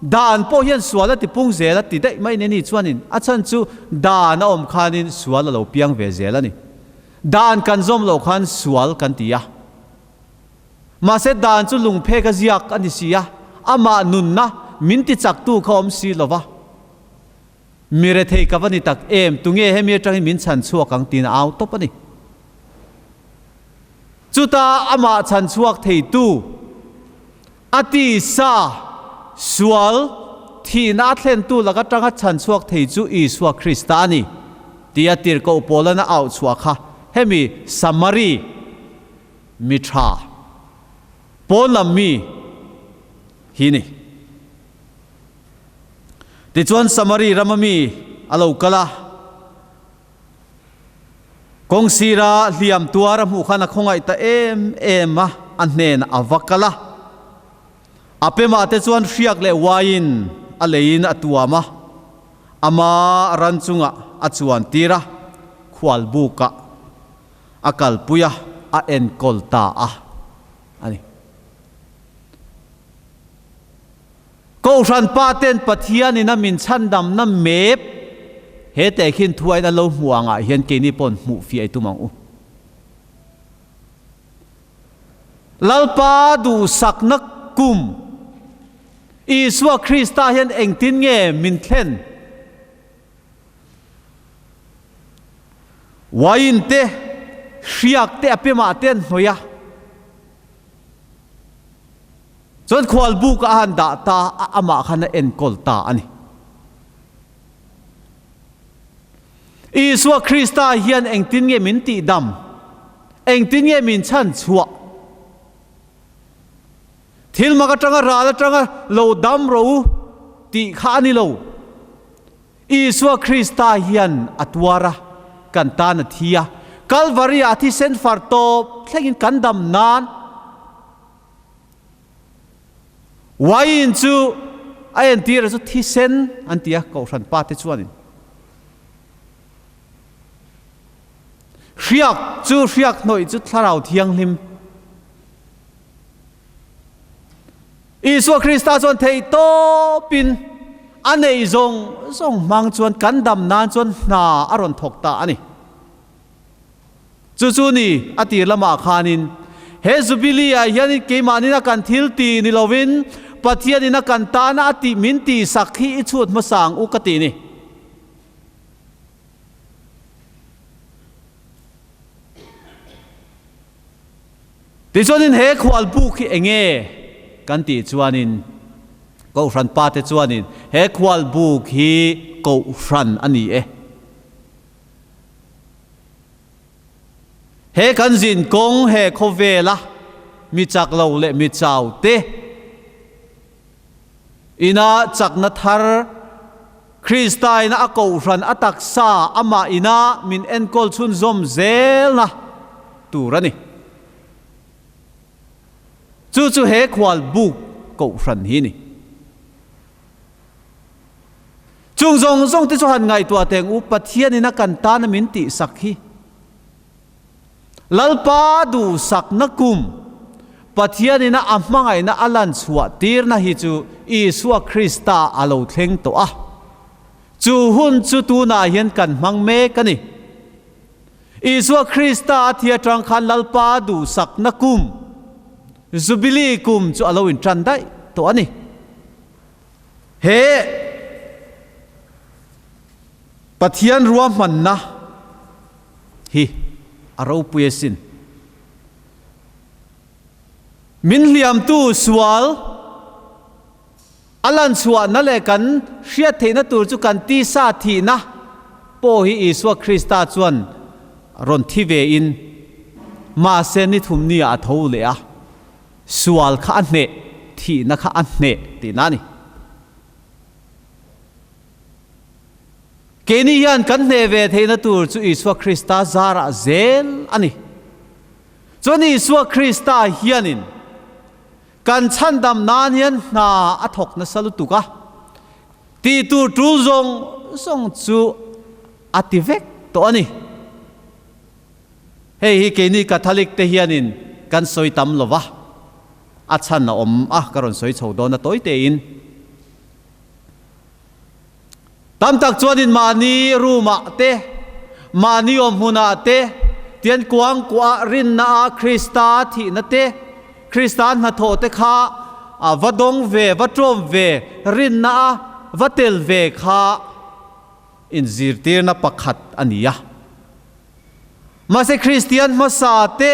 dan pawh hian sual a ti pung zel a ti daih mai ni ni chuanin a chhan chu dan a awm khanin sual a lo piang ve zel a ni. Dan kan zawm loh khan sual kan ti a. Mahse dan chu lungphek a ziak a ni si a, amah nunna min ti chaktu kha awm si lo va. Mi rethei ka va ni tak em, tunge hemi atangin min chhan chhuak ang tiin a au tawp a ni. Chuta amah chhan chhuak theitu a tisa sual thihna a thlentu lak atanga chhan chhuak thei chu Isua Krista a ni tia tirhkoh Paula'n a auh chhuah kha hemi Samari mi tha pawn lam mi hi ni. Tichuan Samari rama mi a lo kal a, kawng sira hliam tuar a hmuh khan a khawngaih ta em em a, a hnenah a va kal a. A pemah te chuan hriak leh uaiin a leiin a tuam a, ama ran chungah a chuan tir a, khualbukah a kalpui a, a enkawl ta a a ni. Kohhran pa ten Pathian in a min chhandamna mep he tehkhin thuain a lo hmuh angah hian keini pawn hmuh fiah i tum ang u. Lalpa duhsakna kum Isua Krista hian engtin nge min thlen? Uain te, hriak te a pemah te an hnawih a. Chuan khualbuk a han dah ta a, amah khan a enkawl ta a ni. Isua Krista hian engtin nge min tihdam? Engtin nge min chhan chhuah? Thil mak atanga ral atanga lo dam ro u tih kha a ni lo. Isua Krista hian a tuar a, kan tan a thi a. Kalvari-ah a thisen far tawp thlengin kan dam nan Wine chu a entir chu thisen an ti a, Kohhran pa te chuanin. Hriak chu hriak hnawih chu Thlarau Thianghlim. Isua Krista chuan theih tawpin a neih zawng zawng hmang chuan kan dam nan chuan hna a rawn thawk ta a ni. Chu chu ni a tir lamah khanin he Jubilee ah hianin keimahnin a kan thil ti ni lovin Pathianin a kan tana a tih min tihsak hi i chhut hmasa ang u ka ti ni. Tichuanin he khualbuk hi enge kan tih chuanin Kohhran pate chuanin he khualbuk hi Kohhran a ni e. He kan zin kawng he khawvela mi chak lo leh mi chau te ina chakna thar Krista ina a Kohhran a taksa amah ina min enkawl chhunzawm zelna tur a ni. Chu chu he khual buk Kohhran hi a ni. Chung zawng zawng te chu han ngaihtuah teng u, Pathian ina kan tana min tihsak hi. Lalpa duhsakna kum, Pathian ina a hmangaihna a lan chhuah tirna hi chu Isua Krista a lo thleng tawh a. Chu hun chu tunah hian kan hmang mek a ni. Isua Krista a thi atang khan Lalpa duhsakna kum, Jubilee kum chu a lo intan daih tawh a ni. He Pathian ruahmanna hi a ropui asin. Min hliamtu sual a lan chhuahna leh kan hriat theihna tur chu kan tisa thihna pawh hi Isua Krista chuan rawn thi ve in mahse ni thumni ah a tho leh a, sual kha a hneh, thihna kha a hneh tihna a ni. Keini hian kan hneh ve theihna tur chu Isua Krista zarah zel a ni. Chuan Isua Krista hianin kan chhandam nan hian hna a thawk nasa lutuk a, tih tur tul zawng zawng chu a ti vek tawh a ni. Hei hi keini Catholic te hianin kan sawi tam lo va, a chhan a awm a, ka rawn sawi chho dawn a tawi tein. Tam tak chuanin mahni room-ah te, mahni awmhmunah te, tian kuang kuah rinna-a Krista thihna te, Krista hnathawh te kha va dawng ve, va ṭawm ve, rinna-a va tel ve kha. inzirtirna pakhat a ni a. Mahse Kristian hmasa te,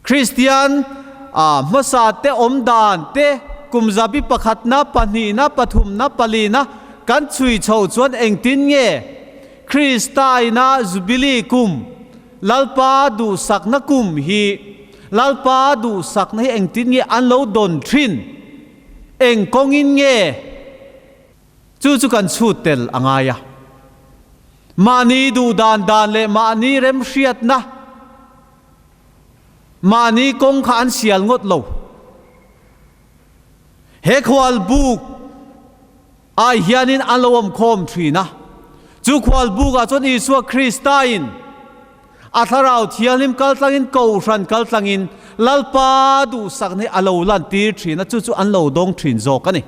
Kristian hmasa te awm dan te, kum zabi pakhatna, pahnihna, pathumna, palina kan chhui chho chuan engtin nge Kristaina Jubilee kum, Lalpa duhsakna kum hi, Lalpa duhsakna hi engtin nge an lo dawn thin? Eng kawngin nge? Chu chu kan chhut tel a ngai a. Mahni duh dan dan leh mahni remhriatna, mahni kawng kha an sial ngawt lo. He khualbuk ai hianin an lo awm khawm thin a. Chu khualbukah chuan Isua Kristain a Thlarau Thianghlim kaltlangin Kohhran kaltlangin Lalpa duhsakna hi a lo lantir thin a, chu chu an lo dawng thin zawk a ni.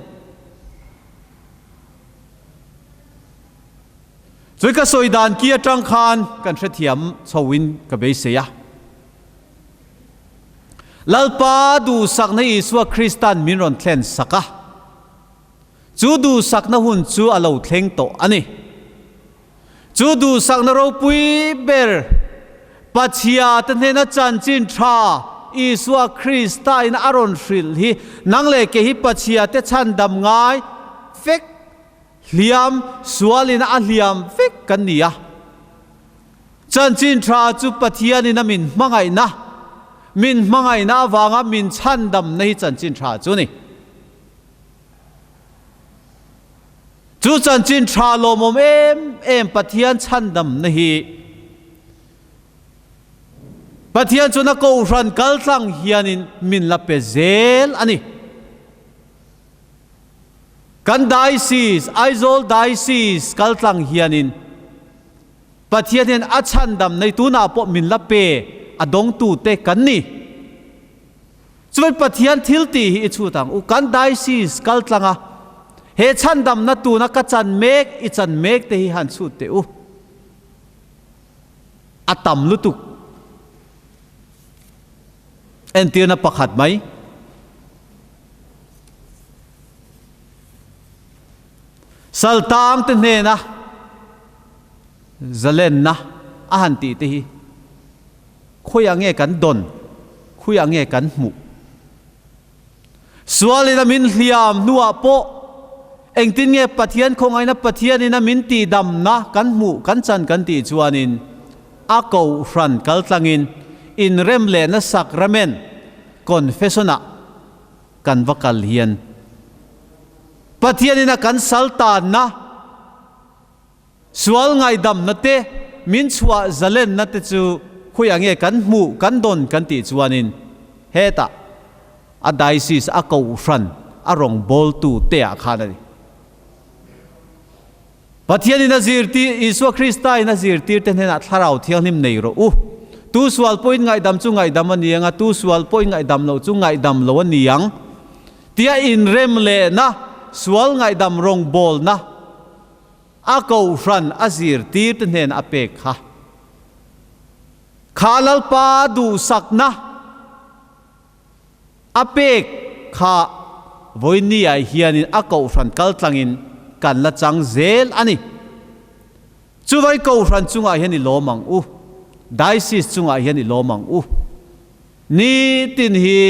Chui ka sawi dan ki atang khan kan hrethiam chhoin ka beisei a. Lalpa duhsakna Isua Kristan min rawn thlen sak a. Chu duhsakna hun chu a lo thleng tawh a ni. Chu duhsakna ropui ber Pachhia te hnena chanchin tha Isua Krista in a rawn hrilh hi nang leh kei hi Pachhia te chhandam ngai vek hliam sualin a hliam vek kan ni a. Chanchin tha chu Pathianin a min hmangaihna, min hmangaihna avanga min chhandamna hi chanchin tha chu a ni. Chu chanchin tha lawmawm em em Pathian chhandamna hi Pathian chuan a Kohhran kaltlang hianin min la pe zel a ni. Kan Diocese, Aizawl Diocese kaltlang hianin Pathian hian a chhandam nei tunah pawh min la pe a dawngtute kan ni. Chuan Pathian thil tih hi i chhut ang u. Kan Diocese kal tlang a, he chhandamna tuna ka chan mek, i chan mek te hi han chhut teh u. A tam lutuk. Entirna pakhat mai. Saltang te hnena zalenna a han tih te hi. Khawiah nge kan dawn? Khawiah nge kan hmuh? Sualin a min hliam hnuah pawh engtin nge Pathian khawngaihna Pathianin a min tihdamna kan hmuh, kan chan kan tih chuanin a kohhran kaltlangin inrem lehna sacrament, confession-ah kan va kal hian Pathianin a kan saltanna, Sual ngaidamna te, min chhuah zalenna te chu khawiah nge kan hmuh, kan dawn kan tih chuanin hetah a diocese a kohhran a rawngbawltu te ah khan a ni. Pathianin a zirtir, Isua Krista in a zirtir te hnenah Thlarau Thianghlim nei rawh u. Tu sual pawhin ngaihdam chu ngaihdam a ni ang a, tu sual pawhin ngaihdam loh chu ngaihdam lo a ni ang tia inrem lehna, sual ngaihdam rawngbawlna, A kohhran a zirtirte hnenah a pek kha. Kha Lalpa duhsakna a pek kha vawinia hianin a kohhran kaltlangin kan la chang zel a ni. Chuvai kohhran chungah hian i lawm ang u. Diocese chungah hian i lawm ang u. Nitin hi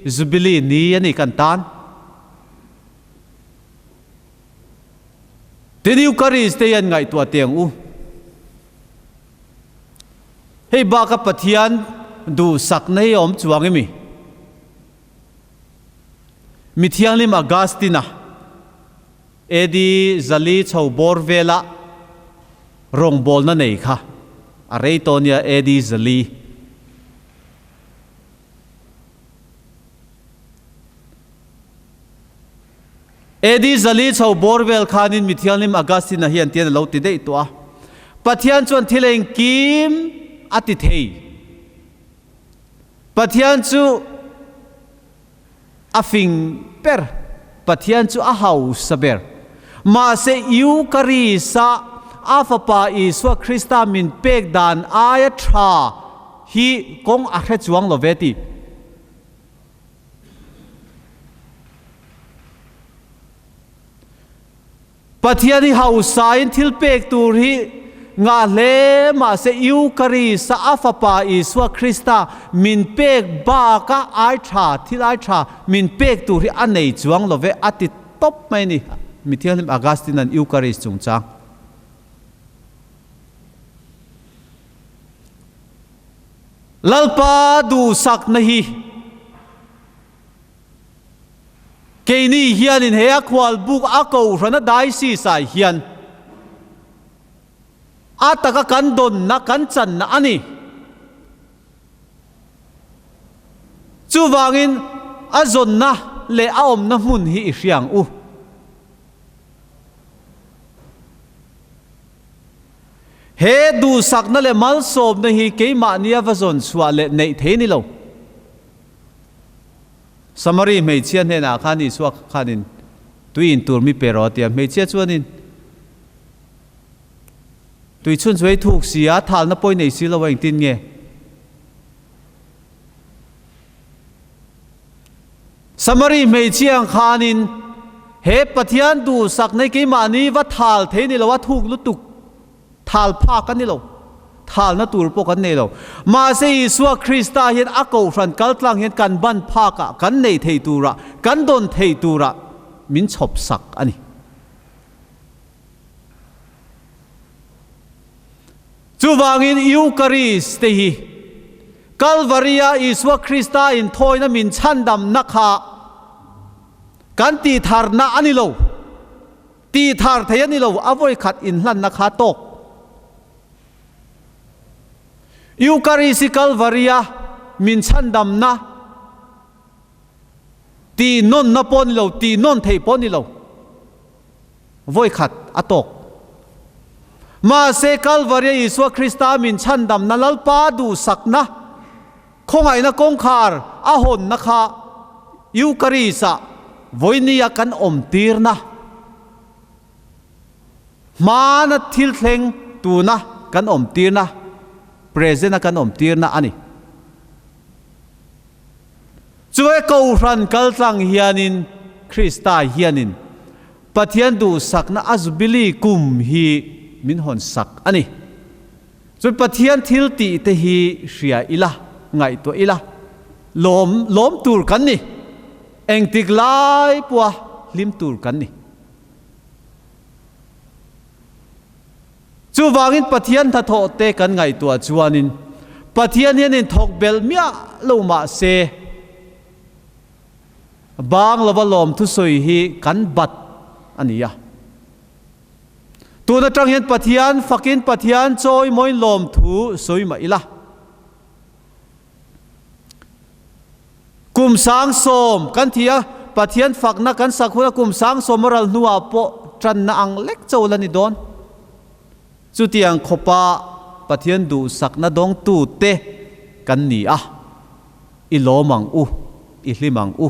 Jubilee ni a ni kan tan. Tin Eucharist te hian ngaihtuah teh ang u. Hei baka Pathian duhsakna hi a awm chuang emi? Mi thianghlim Augustine-a AD zali chho bawr vela rawngbawlna nei kha a rei tawh nia AD zali. AD zali chho bawr vel khanin mi thianghlim Augustine-a hian tian a lo ti daih tawh a, Pathian chuan thil engkim a ti thei. Pathian chu a fing ber, Pathian chu a hausa ber. Mahse Eucharist-a a Fapa Isua Krista min pek dan aia tha hi kawng a hre chuang lo ve ti. Pathian hi hausain thil pek tur hi ngah hle mahse Eucharist-a a Fapa Isua Krista min pek baka ai tha, thil ai tha min pek tur hi a nei chuang lo ve a ti tawp mai a ni. Mi Thianghlim Augustine-a'n Eucharist chungchang. Lalpa duhsakna hi keini hianin he a khualbuk a kohhrana diocese-ah hian a taka kan dawnna kan channa a ni. Chuvangin a zawnna leh a awmna hmun hi i hria ang u. He duhsakna leh malsawmna hi keimahnia va zawn chhuah leh neih thei ni lo. Samari hmeichhia hnenah khan Isua khanin tui in tur mi pe rawh a ti a, hmeichhia chuanin tui chhun chu ei thuk si a, thalna pawi nei si lo a engtin nge? Samari hmeichhia ang khanin he Pathian duhsak nei keimahni va thal thei ni lo a thuk lutuk thal phak a ni lo, thalna tur pawh kan nei lo. Mahse Isua Krista hian a kohhran kaltlang hian kan ban phakah, kan nei thei turah, kan dawn thei turah min chhawp sak a ni. Chuvangin Eucharist te hi Kalvaria Isua Krista inthawina min chhandamna kha kan tihtharna a ni lo, tihthar thei a ni lo, a vawikhat inhlanna kha tawk. Eucharist hi Kalvaria min chhandamna tihnawnna pawh a ni lo, tihnawn theih pawh a ni lo. Vawikhat a tawk. Mahse Kalvaria Isua Krista min chhandamna Lalpa duhsakna, khawngaihna kawngkhar a hawnna kha Eucharist-ah vawinia kan awmtirna, hmana thil thleng tuna kan awmtirna, present-a kan awmtirna a ni. Chuai Kohhran kaltlang hianin Krista hianin Pathian duhsakna a Jubilee kum hi min hawn sak a ni. Chuan Pathian thil tih te hi hria ila, ngaihtuah ila, lawm lawm tur kan ni. Engtik lai pawha hlim tur kan ni. Chuvangin Pathian hnathawh te kan ngaihtuah chuanin Pathian hian inthawk belh miah lo mah se bang lova lawmthu sawi hi kan bat a ni a. Tun atang hian Pathian fakin Pathian chawimawiin lawmthu sawi mah ila. Kum 70,000 kan thi a, Pathian fakna kan sak huna kum 70,000 a ral hnuah pawh tanna ang lek cho la ni dawn. Chutiang khawpa Pathian duhsakna dawngtute kan ni a, i lawm ang u, i hlim ang u.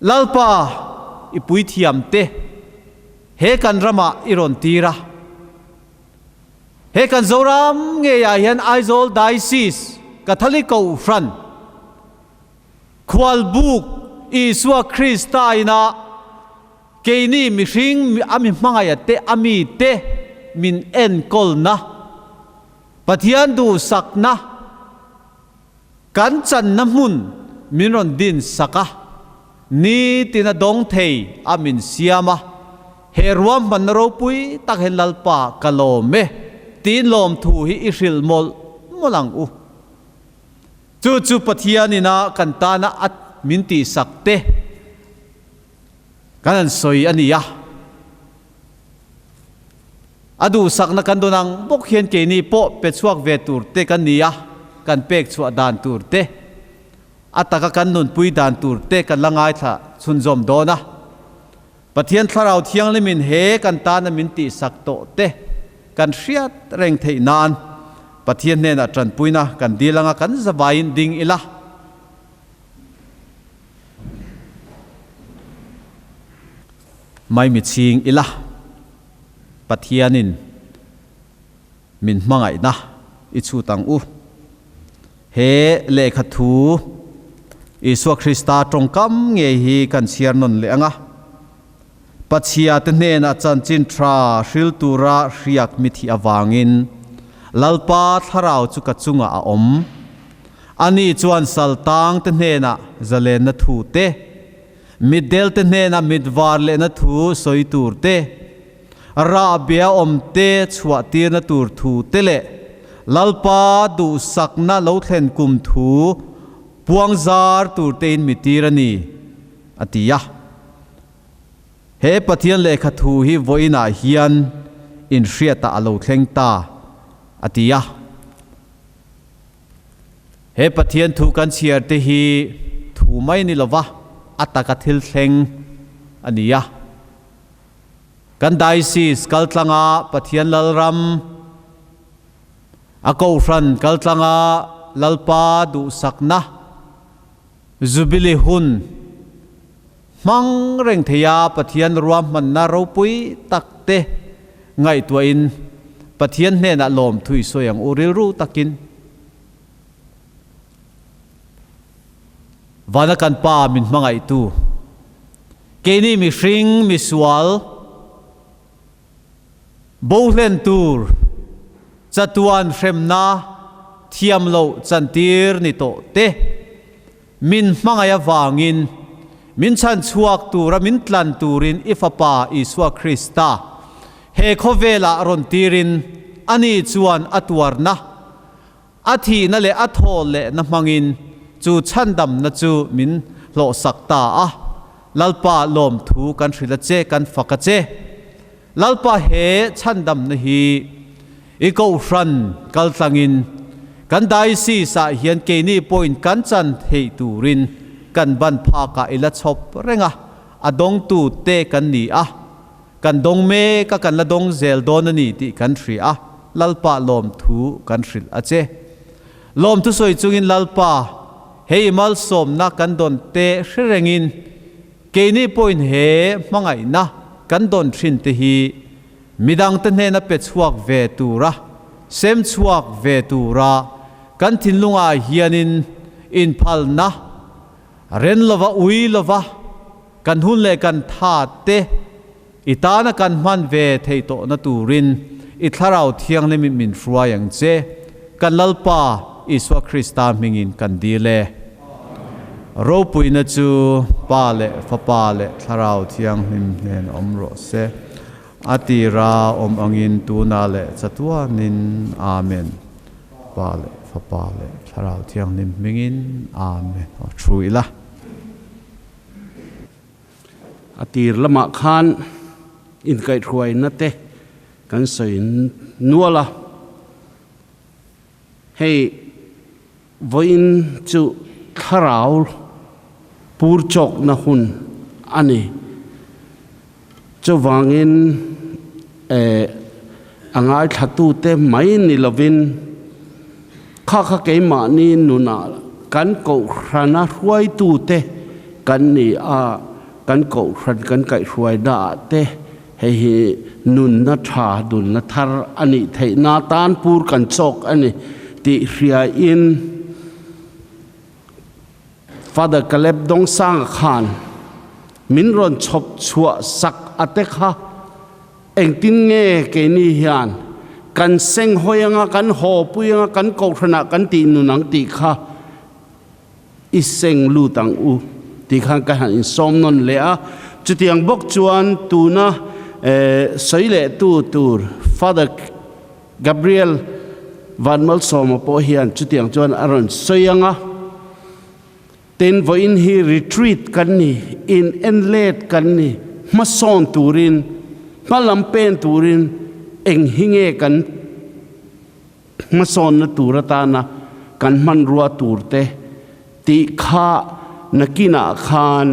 Lalpa, i puithiamte he kan ramah i rawn tir a. He kan Zoram ngeiah hian Aizawl Diocese Catholic Kohhran Khualbuk Isua Krista ina keini mihring a mi hmangaih te a mi te min enkawlna Pathian duhsakna kan channa hmun min rawn din sak a, nitin a dawng thei a min siam a, he ruahmanna ropui tak hian Lalpa ka lawm e tiin lawmthu hi i hrilh mawlh mawlh ang u. Chu chu Pathian ina kan tana a min tihsak te kan han sawi a ni a. A duhsakna kan dawn ang bawk hian keini pawh pe chhuak ve tur te kan ni a, kan pek chhuah dan tur te, a taka kan nunpui dan tur te kan la ngaithla chhunzawm dawn a. Pathian Thlarau Thianghlimin he kan tana min tihsak tawh te kan hriat reng theih nan Pathian hnenah tanpuina kan dil anga kan zavaiin ding ila. Mai mi chhing ila, Pathianin min hmangaihna i chhut ang u. He lehkha thu Isua Krista tawngkam ngei hi kan chhiar nawn leh ang a. Pachhia te hnenah chanchin tha hril tura hriak mi thih avangin Lalpa thlarau chu ka chungah a awm. Ani chuan saltang te hnenah zalenna thu te, mitdel te hnenah mitvar lehna thu sawi tur te, rahbia awm te chhuah tirna tur thu te leh Lalpa duhsakna lo thlen kum thu puangzar tur tein mi tir a ni, a ti a. He Pathian lehkha thu hi vawiinah hian inhriatah a lo thleng ta, a ti a. He Pathian thu kan chhiar te hi thu mai ni lova a taka thil thleng a ni a. Kan Diocese kaltlanga Pathian Lalram, a Kohhran kaltlanga Lalpa duhsakna, Jubilee hun hmang reng theia Pathian ruahmanna ropui tak te ngaihtuahin Pathian hnenah lawmthu i sawi ang u rilru takin. Vana kan Pa min hmangaihtu, keini mihring misual, Bohlen tur chatuan hremna thiam loh chantir ni tawh te, min hmangaih avangin min chhanchhuak tura min tlan turin i Fapa Isua Krista he khawvelah rawn tirin ani chuan a tuarna, a thihna leh a thaw lehna hmangin chu chhandamna chu min hlawhsak ta a. Lalpa lawmthu kan hrilh a che, kan fak a che. Lalpa he chhandamna hi i Kohhran kaltlangin kan Diocese ah hian keini pawhin kan chan theih turin kan ban phakah i la chhawp reng a, a dawngtu te kan ni a. Kan dawng mek a, kan la dawng zel dawn a ni tih kan hria a, Lalpa lawmthu kan hrilh a che. Lawmthu sawi chungin Lalpa, hei i malsawmna kan dawn te hre rengin keini pawhin he hmangaihna kan dawn thin te hi midangte hnena pe chhuak ve tura, sem chhuak ve tura kan thinlungah hianin inphalna ren lova, ui lova, Kan hun leh kan tha te i tana kan hman ve theih tawhna turin i Thlarau Thianghlim in min hruai ang che. Kan Lalpa Isua Krista hmingin kan dil e. Ropuina chu Pa leh Fapa leh Thlarau Thianghlim hnen awm rawh se. A tira awm angin tunah leh chatuanin. Amen. Pa leh Fapa leh Thlarau Thianghlim hmingin. Amen. Aw thu ila. A tir lamah khan inkaihhruaina te kan sawi nual a, hei vawiin chu thlarau pur chawkna hun a ni. Chuvangin eh a ngaithlatute mai ni lovin kha kha keimahni nunah kan kohhrana hruaitute kan ni a, kan kohhran kan kaihhruainaah te hei hi nunna tha, nunna thar a nih theihna tan pur kan chawk a ni tih hriain Father Caleb Dongsanga khan min rawn chhawp chhuah sak a te kha engtin nge keini hian kan seng hawi anga, kan haw pui anga, kan kohhranah kan tih nun ang tih kha i seng lut ang u tih khan ka han insawm nawn leh a. Chutiang bawk chuan tuna sawi leh tu tur Father Gabriel Vanmalsawma pawh hian chutiang chuan a rawn sawi ang a, Tin, vawiin hi retreat kan ni, in en let kan ni, hmasawn turin, hma lam pen turin eng hi nge kan hmasawnna tur atana kan hmanrua tur te tih kha nakinah khan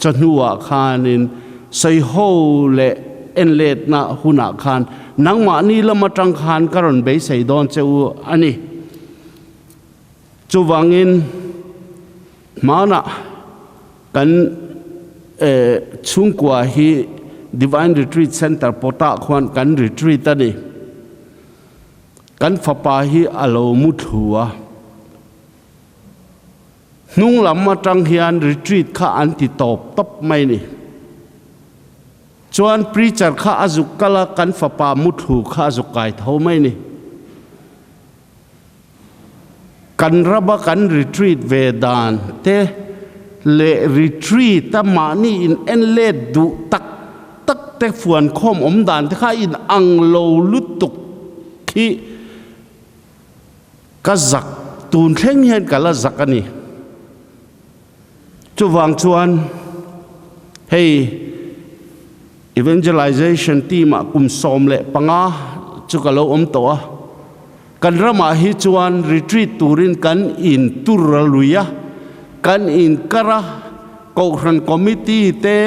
chawhnuah khanin sawiho leh enletna hunah khan nangmahni lam atang khan ka rawn beisei dawn che u a ni. Chuvangin hmanah kan chhungkua hi Divine Retreat Centre pawtah khuan kan retreat a ni. Kan fapa hi a lo mu thlu a. Hnung lam atang hian retreat kha an ti tawp tawp mai ni. Chuan preacher kha a zuk kal a, kan fapa muthlu kha a zuk kai tho mai ni. Kan rama kan retreat ve dan te leh retreat a mahni in en let duh tak tak te fuan khawm awm dan te kha a in ang lo lutuk khi ka zak tun thleng hian ka la zak a ni. Chuvang chuan hei Evangelization team ah kum 15 chu ka lo awm tawh a, kan ramah hi chuan retreat turin kan in tur a lui a, kan in kar a, Kohhran committee te,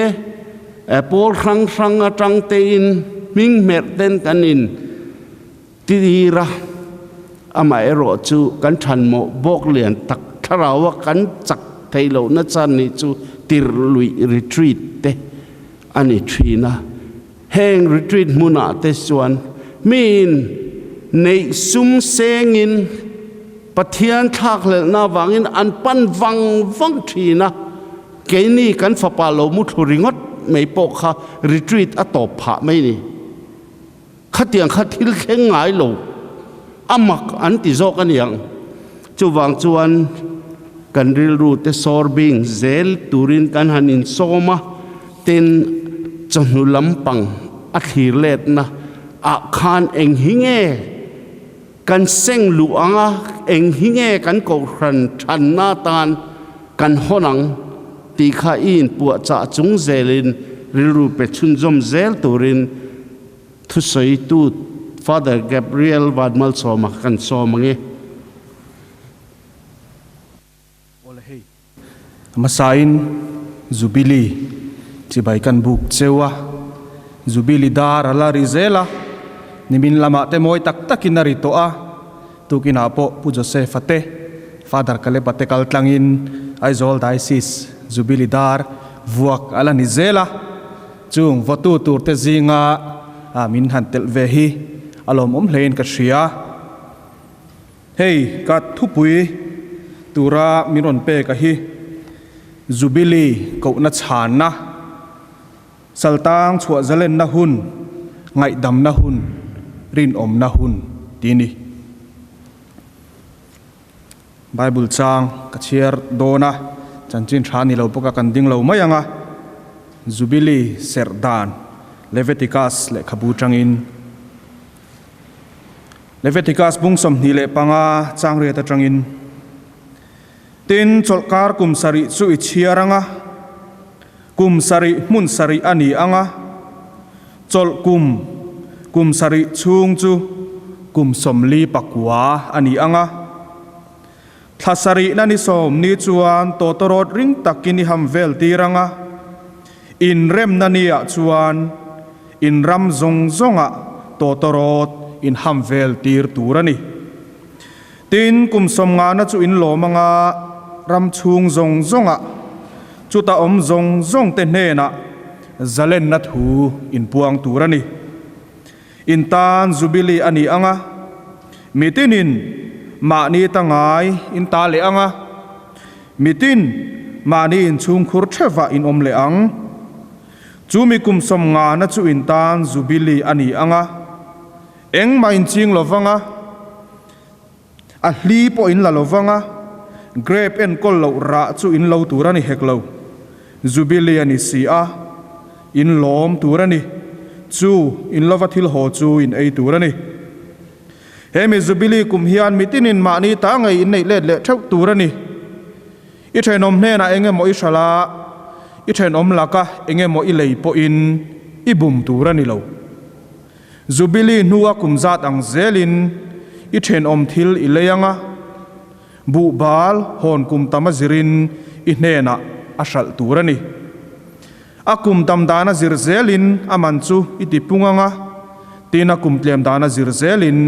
pawl hrang hrang atang tein hming hmerh ten kan in tir a, amaherawh chu kan thanmawh bawk lian tak thlarau a kan chak theih lohna chan nih chu tirhluih retreat te a ni thin a. Heng retreat hmunah te chuan miin neih sum sengin Pathian thlakhlelhna avangin an pan vang vang thin a, keini kan fapa lo muthlu ringawt mai pawh kha retreat a tawp phah mai ni. Khatiang kha thil thleng ngai lo, a mak an ti zawk a niang. Chuvang chuan kan rilru te sawr bing zel turin kan han insawm a, tin chawhnu lampang a thlir letna ah khan eng hi nge kan seng luh ang a, eng hi nge kan kohhran thanna atan kan hawn ang tih kha i inpuahchah chung zelin rilru pe chhunzawm zel turin Thusawitu Father Gabriel Vanmalsawma kan sawm ang e. Awle hei, hmasain Jubilee chibai kan buk cheu a, Jubilee dar a la ri zel a, nimin lamah te mawi tak takin a ri tawh a, tukinah pawh Pu Joseph-a te, Father Caleb-a te kal tlangin Aizawl Diocese Jubilee dar vuak a la ni zel a. Chung vawtu turte zinga min han telh ve hi a lawmawm hlein ka hria. Hei ka thupui tura min rawn pek a hi Jubilee kohna chhanna, Saltang chhuah zalenna hun, ngaihdamna hun, rinawmna hun ti ni. Bible chang ka chhiar dawn a, chanchin tha ni lo bawk a kan ding lo mai ang a, Jubilee serh dan Leviticus lehkhabu tangin Leviticus bung 25 chang riat atangin Tin, chawlhkar kum sarih chu i chhiar ang a, kum sarih hmun sarih a ni ang a, chawlh kum kum sarih chhung chu kum 49 a ni ang a. Thla sarihna ni sawm ni chuan tawtawrawt ring takin i ham vel tir ang a, inremna niah chuan in ram zawng zawngah tawtawrawt in ham vel tir tur a ni. Tin, kum sawmngana chu in lawm anga ram chhung zawng zawngah chuta awm zawng zawngte hnenah zalenna thu in puang tur a ni. In tan Jubilee a ni anga, mitinin mahni ta ngai in ta leh anga, mitin mahni inchhungkhur theuhah in awm leh ang. Chu mi kum sawmngana chu in tan Jubilee a ni anga, Engmah in ching lo vang a, a hli pawh in la lo vang a, grape enkawl loh rah chu in lo tur a ni hek lo. Jubilee a ni si a, in lawm tur a ni, chu in lova thil haw chu in ei tur a ni. He mi Jubilee kum hian mitinin mahni ta ngei in neih let leh theuh tur a ni. I thenawm hnenah eng emaw i hralh a, i thenawm laka eng emaw i lei pawhin i bum tur a ni lo. Jubilee hnua kum zat ang zelin i thenawm thil i lei ang a, buhbal hawn kum tam a zirin i hnenah a hralh tur a ni. A kum tam dan a zir zelin a man chu i ti pung ang a, tin a kum tlem dan a zir zelin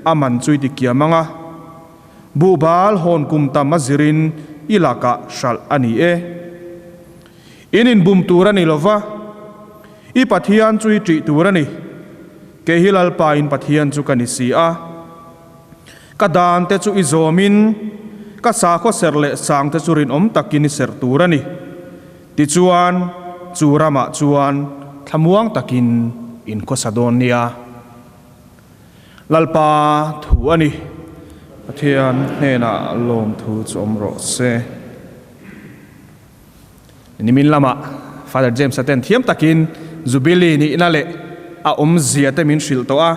a man chu i ti kiam ang a. Buhbal hawn kum tam a zirin i lakah hralh a ni e. In inbum tur a ni lo va, i Pathian chu i ṭih tur a ni. Kei hi Lalpa in Pathian chu ka ni si a. Ka dan te chu i zawmin, ka sakhaw serh leh sang te chu rinawm takin i serh tur a ni. Tichuan, chu ramah chuan. thlamuang takin in khawsa dawn nia. Lalpa thu a ni. Pathian hnenah lawmthu chu awm rawh se. Nimin lamah Father James-a ten thiam takin Jubilee nihna leh a awmzia te min hrilh tawh a.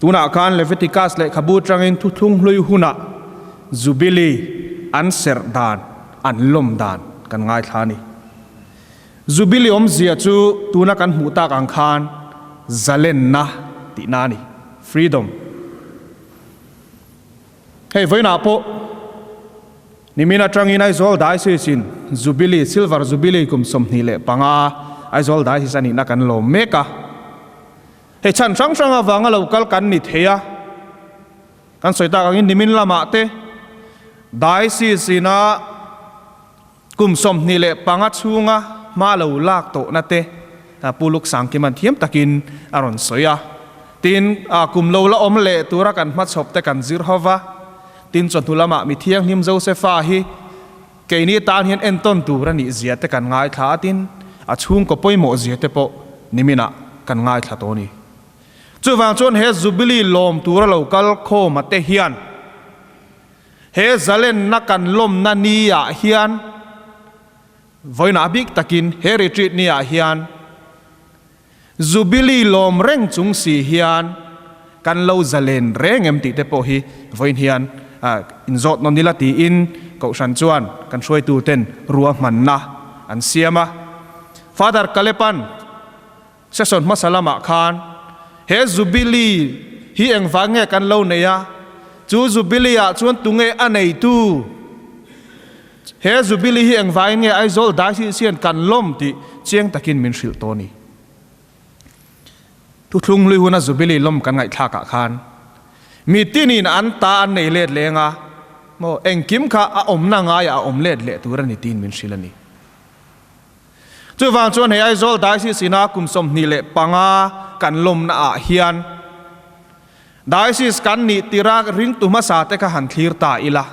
Tunah khan Leviticus lehkhabu atangin thuthlung hlui hunah Jubilee an serh dan, an lawm dan kan ngaithla a ni. Jubilee awmzia chu tuna kan hmuh tak ang khan zalenna tihna a ni, freedom. Hei vawiinah pawh nimin atangin Aizawl Diocese in Jubilee, Silver Jubilee kum 25 Aizawl Diocese a nihna kan lawm mek a. Hei chhan hrang hrang avanga lo kal kan ni thei a, kan sawi tak angin nimin lamah te Diocese ina kum 25 chhunga hma lo lak tawhna te Pu Luksangkiman thiam takin a rawn sawi a. Tin, kum lo la awm leh tura kan hmachhawp te kan zir ho va, tin chawhnu lamah mi thianghlim Josefa hi Keini tan hian entawn tur a nih zia te kan ngaithla a tin, a chhungkaw pawimawh zia te pawh niminah kan ngaithla tawh a ni. Chuvang chuan he Jubilee lawm tura lo kal khawma te hian he zalenna kan lawmna ni ah hian vawiinah bik takin he retreat ni ah hian Jubilee lawm reng chung si hian kan lo zalen reng em tih te pawh hi vawiin hian inzawt nawn ila tiin Kohhran chuan kan hruaitu ten ruahmanna an siam a. Father Kalepan session hmasa lamah khan he Jubilee hi engvang nge kan lo nei a, chu Jubilee ah chuan tunge a neitu? He Jubilee hi engvangin nge Aizawl Diocese hian kan lawm tih chiang takin min hrilh tawh a ni. Thuthlung hlui huna Jubilee lawm kan ngaihthlakah khan mi tinin an ta an nei let leng a, maw engkim kha a awmna ngaiah a awm let leh tur a ni tiin min hrilh a ni. Chuvang chuan hei Aizawl Diocese ina kum 25 kan lawmna ah hian Diocese kan nih tira ringtu hmasa te kha han thlir ta ila.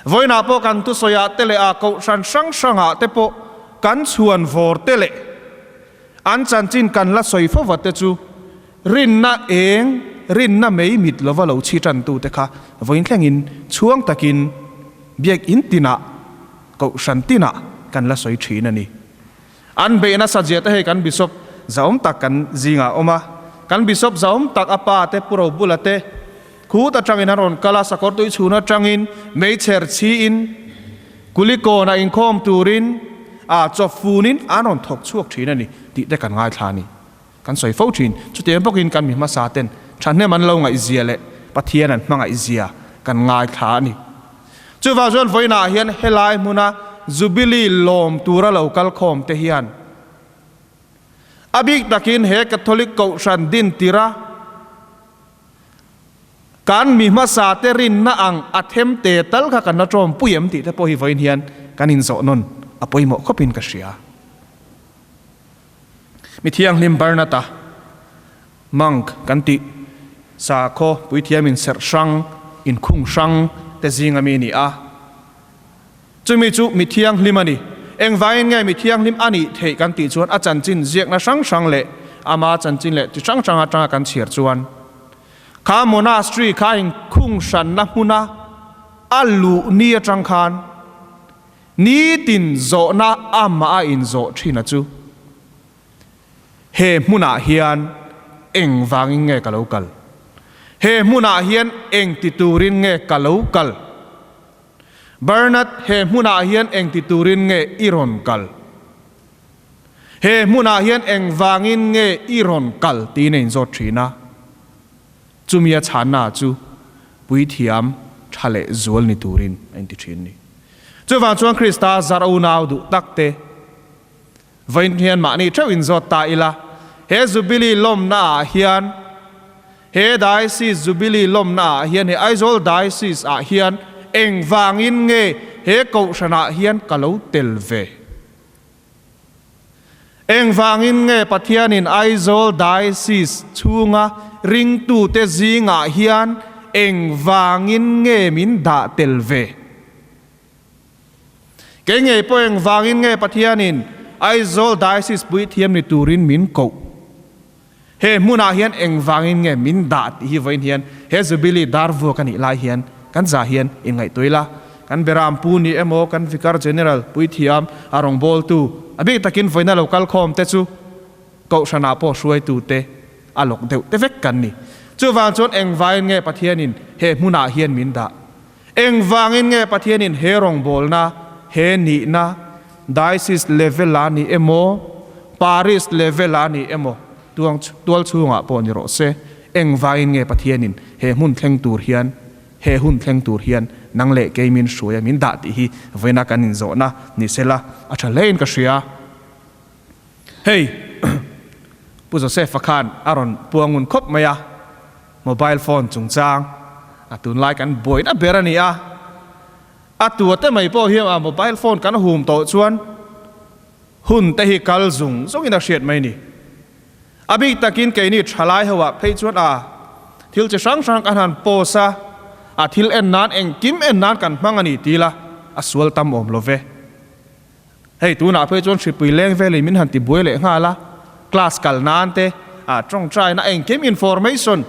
Vawiinah pawh kan thusawiah te leh a kohhran hrang hrangah te pawh kan chhuan vawr te leh an chanchin kan la sawi fova te chu rinna eng, rinna mei mit lova lo chhi tantute kha vawiin thlengin chhuang takin biakinn tinah, kohhran tinah kan la sawi thin a ni. An beih nasa zia te hei kan Bishop zahawm tak kan zingah a awm a, kan Bishop zahawm tak a pa te Pu Robula te khut atangin an rawn kal a, sakawr tui chhun atangin meichher chhiin Kulikawnah inkhawm turin a chawpfunin an rawn thawk chhuak thin a ni tih te kan ngaithla a ni. Kan sawi fo thin. Chutiang bawkin kan mi hmasa ten thahnem an lo ngaihzia leh Pathian an hmangaihzia kan ngaithla a ni. Chuvang chuan vawiinah hian helai hmuna Jubilee lawm tura lo kal khawm te hian a bik takin he Catholic Kohhran din tira kan mi hmasa te rinna ang a them te tal kha kan la tawm pui em tih te pawh hi vawiin hian kan inzawh nawn a pawimawh khawpin ka hria. Mi thianghlim Barnata, monk kan tih, sakhaw puithiam inserh hrang, inkhung hrang te zinga mi a ni a. Chumi chu mi thianghlim a ni. Engvangin nge mi thianghlim a nih theih kan tih chuan a chanchin ziakna hrang hrang leh ama chanchin leh chi hrang hrang atanga kan chhiar chuan kha monastery kha inkhung hranna hmuna a luh ni atang khan Nitin zawhna amah a inzawh thin a chu, He hmunah hian eng vangin nge ka lo kal? He hmunah hian eng ti turin nge ka lo kal? Bernard, he hmunah hian eng ti turin nge i rawn kal? He hmunah hian eng vangin nge i rawn kal? tiin a inzawt thin a. Chumi a chhanna chu puithiam tha leh zual ni turin a inti thin ni. Chuvang chuan Krista zar unau duh tak te vawiin hian mahni theuh inzawt ta ila, he Jubilee lawmna ah hian, he Diocese Jubilee lawmna ah hian, he Aizawl Diocese ah hian engvangin nge he Kohhran ah hian ka lo tel ve? Engvangin nge Pathianin Aizawl Diocese chhunga ringtute zingah hian engvangin nge min dah tel ve? Kei ngei pawh engvangin nge Pathianin Aizawl Diocese puithiam ni turin min koh? He hmunah hian engvangin nge min dah tih hi vawiin hian he Jubilee dar vuak a nih lai hian kan zah hian inngaihtuah ila. Kan Beram Pu ni emaw, kan Vicar General puithiam a rawngbawltu, a bik takin vawiina lo kal khawm te chu Kohhranah pawh hruaitute a lawk deuh te vek kan ni. Chuvang chuan engvangin nge Pathianin he hmunah hian min dah? Engvangin nge Pathianin he rawngbawlna, he nihna, Diocese level ah ni emaw, Parish level ah ni emaw, tuang tual chhungah pawh ni rawh se, engvangin nge Pathianin he hmun thleng tur hian, he hun thleng tur hian nang leh kei min hruai a min dah tih hi vawiina kan inzawhna ni sela a tha hlein ka hria. Hei, Pu Joseph-a khan a rawn puangun khawp mai a. Mobile phone chungchang a tunlai kan buaina ber a ni a, a tua te mai pawh hian a mobile phone kan hum tawh chuan hun te hi kal zung zungin a hriat mai ni. A bik takin keini thalai ho ah phei chuan a thil chi hrang hrang kan han post a, a thil en nan engkim en nan kan hmang a ni ti la a sual tam awm lo ve. Hei tunah phei chuan hripui leng velin min han ti buai leh nghal a, class kal nan te, ah tawngtaina engkim information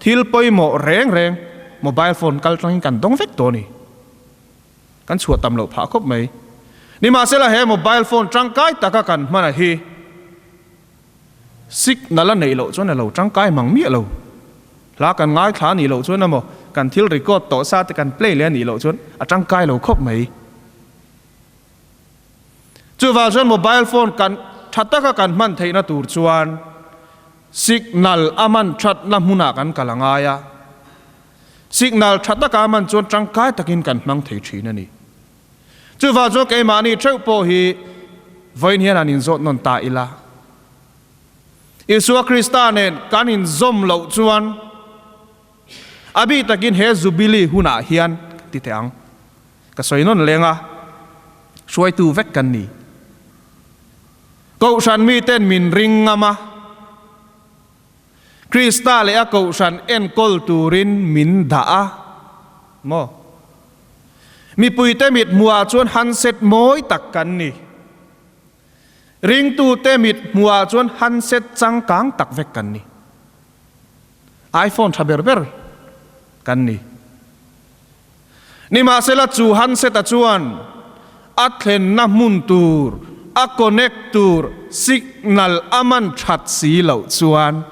thil pawimawh reng reng mobile phone kal tangin kan dawng vek tawh a ni. Kan chhuah tam loh phah khawp mai. Nimahsela he mobile phone tangkai taka kan hman a hi signal a neih loh chuan a lo tangkai mang miah lo. Hla kan ngaithla a nih loh chuan emaw kan thil record tawh sa te kan play leh a nih loh chuan a tangkai lo khawp mai. Chuvang chuan mobile phone kan tha taka kan hman theihna tur chuan signal a man thatna hmunah kan kal a ngai a, signal tha taka a man chuan tangkai takin kan hmang thei thin a ni. Chuvang chuan keimahni theuh pawh hi vawiin hian han inzawt nawn ta ila. Isua Krista nen kan inzawm loh chuan a bik takin he Jubilee hunah hian ti teh ang. Ka sawi nawn leng a, hruaitu vek kan ni. Kohhran miten min ring ngam a, Krista leh a kohhran enkawl turin min dah a maw? Mipuite mit hmuhah chuan handset mawi tak kan ni. Ringtute mit hmuhah chuan handset changkang tak vek kan ni. iPhone tha ber ber kan ni. Nimahsela chu handset-a chuan a thlenna hmun tur, a connect tur signal a man that si loh chuan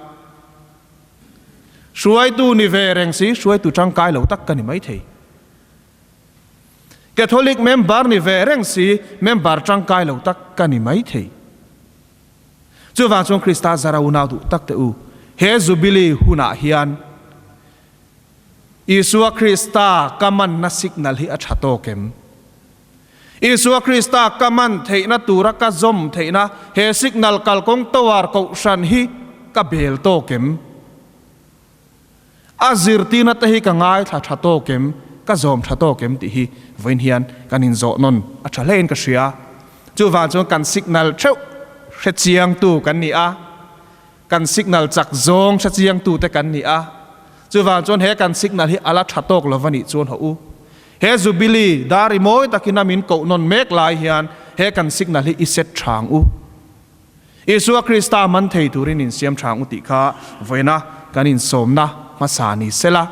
hruaitu ni ve reng si hruaitu tangkai lo tak ka ni maithei. Catholic member ni ve reng si member tangkai lo tak ka ni maithei. Chuvang chuan Krista zara unau duh tak teh u, he Jubilee hunah hian Isua Krista ka manna signal hi a tha tawk em? Isua Krista ka man theihna tura ka zawm theihna he signal kalkawng tower kohhran hi ka bel tawk em? A zirtirna te hi ka ngaithla tha tawk em? Ka zawm tha tawk em? tih hi vawiin hian kan inzawh nawn a tha hlein ka hria. Chuvang chuan kan signal theuh hrechiangtu kan ni a. Kan signal chak zawng hre chiangtute kan ni a, chuvang chuan he kan signal hi a la tha tawk lo va nih chuan haw u. He Jubilee dar i mawi takin a min koh nawn mek lai hian he kan signal hi i set thang u. Isua Krista man thei turin insiam thang u tih kha vawiina kan insawmna hmasa ni sela.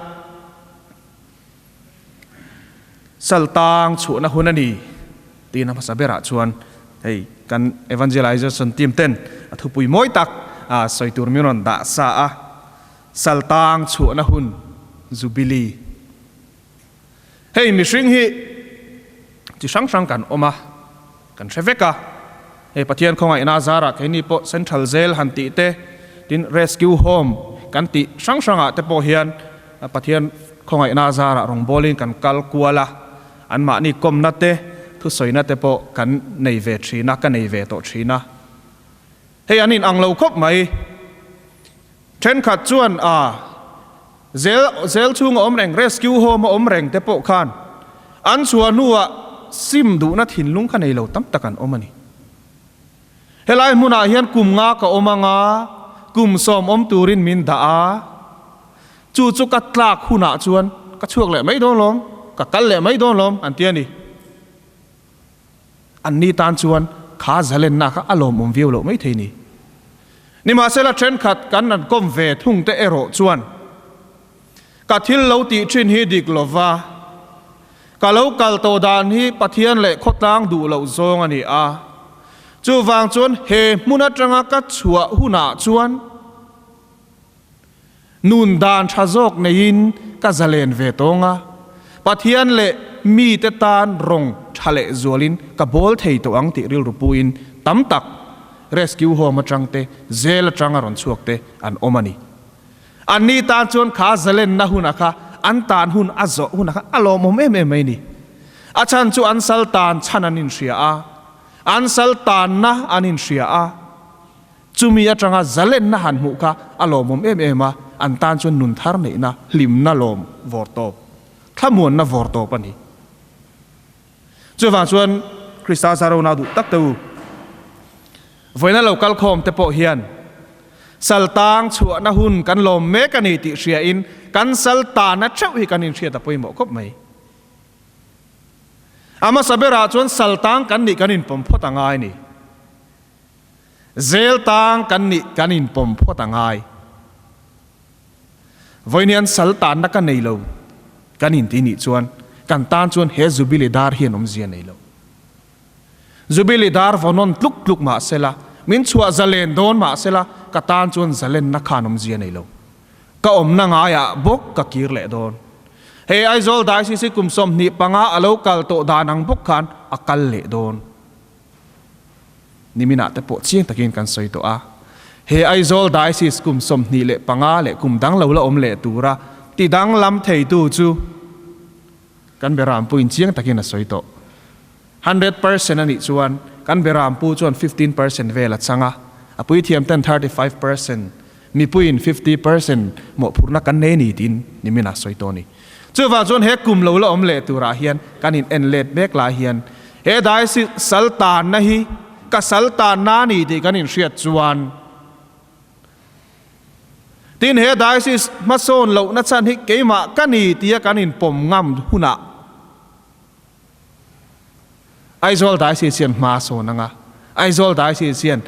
Saltang chhuahna hun a ni tiin a hmasa berah chuan hei kan evangelization team ten a thupui mawi tak sawi tur min rawn dah sa a, Saltang chhuahna hun Jubilee. Hei mihring hi chi hrang hrang kan awm a, kan hre vek a, hei Pathian khawngaihna zarah keini pawh Central Jail han tih te, tin Rescue Home kan tih hrang hrangah te pawh hian Pathian khawngaihna zarah rawngbawlin kan kal kual a, anmahni kawmna te, thusawina te pawh kan nei ve thin a, ka nei ve tawh thin a. Hei an inang lo khawp mai. Thenkhat chuan a zel zel chhunga awm reng, rescue home a awm reng te pawh khan an chhuah hnuah sim duhna thinlung kha nei lo tam tak an awm a ni. Helai hmunah hian kum nga ka awm anga, kum sawm awm turin min dah a, chu chu ka tlak hunah chuan ka chhuak leh mai dawn lawm, ka kal leh mai dawn lawm an ti a ni. Anni tan chuan kha zalenna kha a lawmawm viau loh maithei ni. Nimahsela thenkhat kan an kawm ve thung te erawh chuan ka thil lo tih thin hi dik lova, ka lo kal tawh dan hi Pathian leh khawtlang duh loh zawng a ni a, chuvang chuan he hmun atanga ka chhuah hunah chuan Nun dan tha zawk neiin ka zalen ve tawng a, Pathian leh mite tan rawng tha leh zualin ka bawl thei tawh ang tih rilru puin tam tak rescue home atang te, jail atanga rawn chhuak te an awm a ni. Anni tan chuan kha zalenna huna kha an tan hun a zawh huna kha a lawmawm em em mai ni. A chhan chu an sal tan chhan an inhria a, an sal tanna an inhria a, Chumi atanga zalenna han hmuh kha a lawmawm em em a, an tan chuan nun thar neihna, hlimna lawm vawr tawp, thlamuanna vawr tawp a ni. Chuvang chuan Krista Zarona duh tak te u, vawiina lo kal khawm te pawh hian saltang chhuahna hun kan lawm mek a ni tih hriain kan saltana theuh hi kan inhriat a pawimawh khawp mai. A hmasa berah chuan saltang kan nih kan inpawm phawt a ngai a ni. Zel tang kan nih kan inpawm phawt a ngai. Vawiinian sal tanna ka nei lo kan inti nih chuan kan tan chuan he Jubilee dar hian awmzia nei lo. Jubilee dar vawnawn tluk tluk mah sela, min chhuah zalen dawn mah sela ka tan chuan zalenna khan awmzia nei lo. Ka awmna ngaiah bawk ka kir leh dawn. Hei Aizawl Diocese kum 25 a lo kal tawh dan ang bawk khan a kal leh dawn. Niminah te pawh chiang takin kan sawi tawh a, he Aizawl Diocese kum 25 leh kum dang lo la awm leh tura ti danglam theitu chu kan Berampuin chiang takin a sawi tawh. 100% a nih chuan kan Berampu chuan 15% vel a chang a, a puithiam ten 35%, mipuiin 50% mawhphurhna kan nei a ni tiin niminah sawi tawh a ni. Chuvang chuan he kum lo la awm leh turah hian kan in en let mek lai hian he diocese sal tanna hi ka sal tanna a ni tih kan inhriat chuan tin he diocese hmasawn lohna chhan hi keimah ka ni tia kan inpawm ngam hunah Aizawl Diocese hian hma a sawn ang a, Aizawl Diocese hian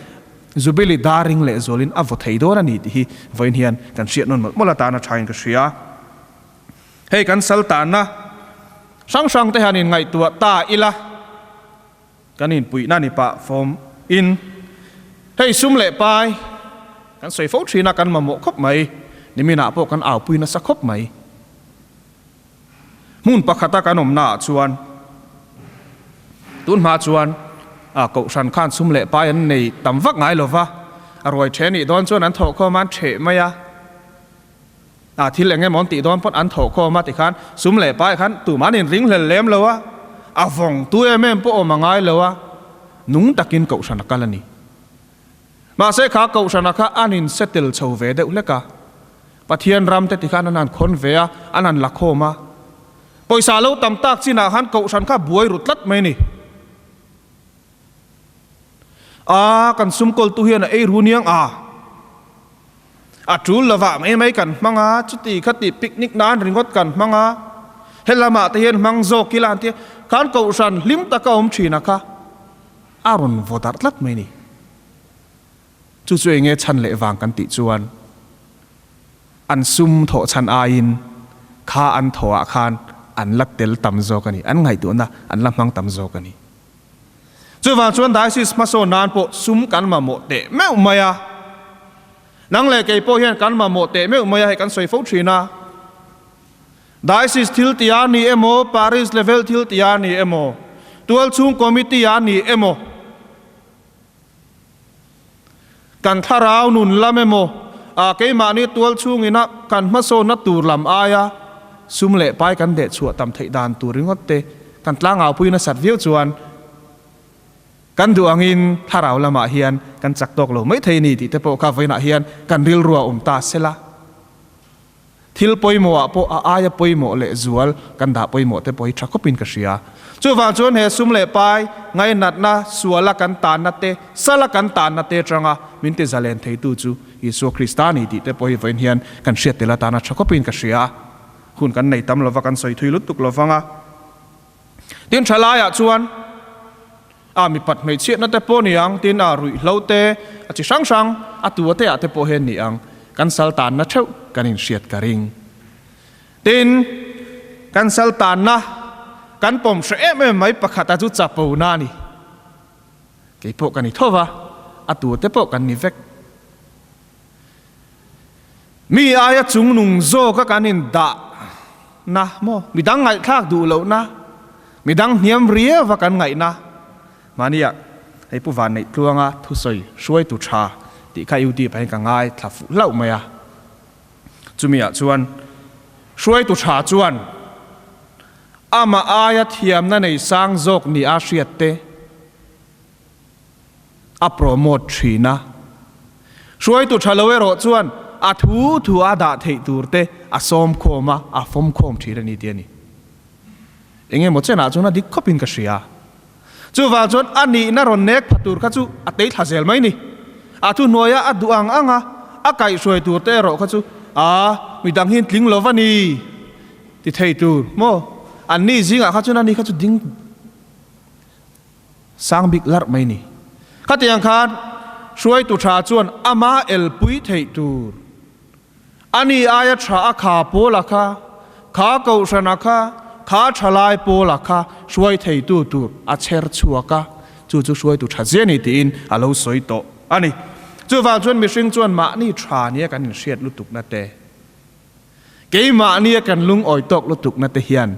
Jubilee daring leh zualin a vaw thei dawn a ni tih hi vawiin hian kan hriat nawn mawlh mawlh atan a thain ka hria. Hei kan sal tanna hrang hrang te hian inngaihtuah ta ila kan inpuihna ni pah fawm in hei sum leh pai kan sawi fo thin a kan mamawh khawp mai, niminah pawh kan aupui nasa khawp mai. Hmun pakhata kan awmnaah chuan tun hma chuan a kohhran khan sum leh pai an nei tam vak ngai lo va, a ruai the nih dawn chuan an thawh khawm a, an theh mai a, a thil eng emaw an tih dawn pawn an thawh khawm a tikhan sum leh pai khan tumah an inringhlel lem lo a, a vawng tu em em pawh awm a ngai lo a, nung takin kohhran a kal a ni. Mahse kha kohhrana kha an in settle chho ve deuh hlek a, Pathian ram te tikhan an han khawn ve a, an han la khawm a. Pawisa lo tam tak chinah khan kohhran kha buai ru tlat mai ni. A, kan sumkawltu hian a ei ru niang a. A tul lovah mai mai kan hmang a, chuti khati picnic nan ringawt kan hmang a, helamah te hian hmang zawk ila an ti a, khan kohhran hlim taka awm thin a kha. A rawn vaw darh tlat mai ni. Chu chu enge chhan leh vang kan tih chuan an sum thawh chhan aiin kha an thawhah khan an la tel tam zawk a ni, an ngaihtuahna an la hmang tam zawk a ni. Chuvang chuan Diocese hmasawn nan pawh sum kan mamawh teh meuh mai a, nang leh kei pawh hian kan mamawh teh meuh mai a, hei kan sawi fo thin a. Diocese thil ti a ni emaw, Parish level thil ti a ni emaw, tualchhung committee a ni emaw, kan thlarau nun lam emaw, a keimahni tualchhung ina kan hmasawnna tur lam aia sum leh pai kan dehchhuah tam theih dan tur ringawt te kan tlangaupuiin a sat viau chuan kan duh angin thlarau lamah hian kan chak tawk lo mai thei a ni tih te pawh kha vawiinah hian kan rilru a awm ta sela. Thil pawimawhah pawh a aia pawimawh leh zual kan dah pawimawh te pawh hi tha khawpin ka hria. Chuvang chuan he sum leh pai ngainatna, suala kan tanna te, sala kan tanna te atanga min ti zalen theitu chu Isua Krista a ni tih te pawh hi vawiin hian kan hriat tel atana tha khawpin ka hria. Hun kan nei tam lova kan sawi thui lutuk lovang a. Tin tha laiah chuan. A mipat hmeichhiatna te pawh ni ang, tin a ruihhlo te, a chi hrang hrang, a tua te ah te pawh hian ni ang, kan sal tanna theuh kan inhriat ka ring. Tin, kan sal tanna kan pawm hre em em mai pakhat a chu chapo na a ni. Kei pawh ka ni tho va, a tua te pawh kan ni vek. Mi aia chungnung zawka kan indah na maw? Midang ngaihthlak duh lohna, midang hniam riauva kan ngaihna. Mahnia hei Pu Vanneih Tluanga thusawi hruaitu tha tih kha YouTube ah hian ka ngai thla fuh hlauh mai a. Chumi ah chuan hruaitu tha chuan amah aia thiamna nei sang zawk ni a hriat te, a promote thin a. Hruaitu tha lo erawh chuan a thu thu a dah theih tur te a sawm khawm a, a fawm khawm thin a ni tih a ni. Eng emaw chenah chuan a dik khawpin ka hria. Chuvang chuan a nihna rawn nek pha tur kha chu a tei thla zel mai ni. A thuhnuaia a duh ang ang a, a kaihhruai tur te erawh kha chu a midang hian tling lo va ni ti thei tur maw? Anni zingah kha chuan ani kha chu ding Sang bik larh mai ni. Khatiang khan hruaitu tha chuan ama elpui theih tur. Ani aia tha a kha pawl a kha, kha kohhran a kha, kha thalai pawl a kha hruai theitu tur a chher chhuak a, chu chu hruaitu tha zia ni tiin a lo sawi tawh a ni. Chuvang chuan mihring chuan mahni tha nia kan inhriat lutukna te, keimahnia kan lungawi tawk lutukna te hian,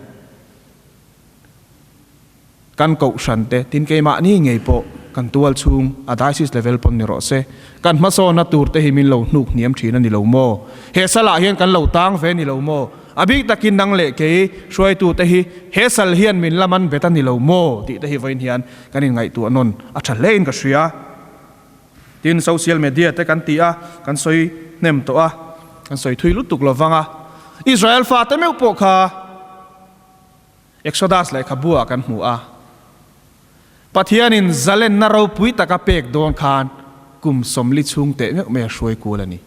Kan kohhran te, tin keimahni ngei pawh kan tual chhung a diocese level pawn ni rawh se, kan hmasawnna tur te hi min lo hnuk hniam thin a ni lo maw? He salah hian kan lo tang ve a ni lo maw? A bik takin nang leh kei hruaitu te hi he sal hian min la man bet a ni lo maw? tih te hi vawiin hian kan inngaihtuah nawn a tha hlein ka hria. Tin, social media te kan ti a, kan sawi hnem tawh a, kan sawi thui lutuk lo vang a, Israel fate meuh pawh kha, Exodus lehkhabu ah kan hmu a, Pathianin zalenna ropui taka pek dawn khan kum 40 chhung teh meuh mai a hruai kual a ni.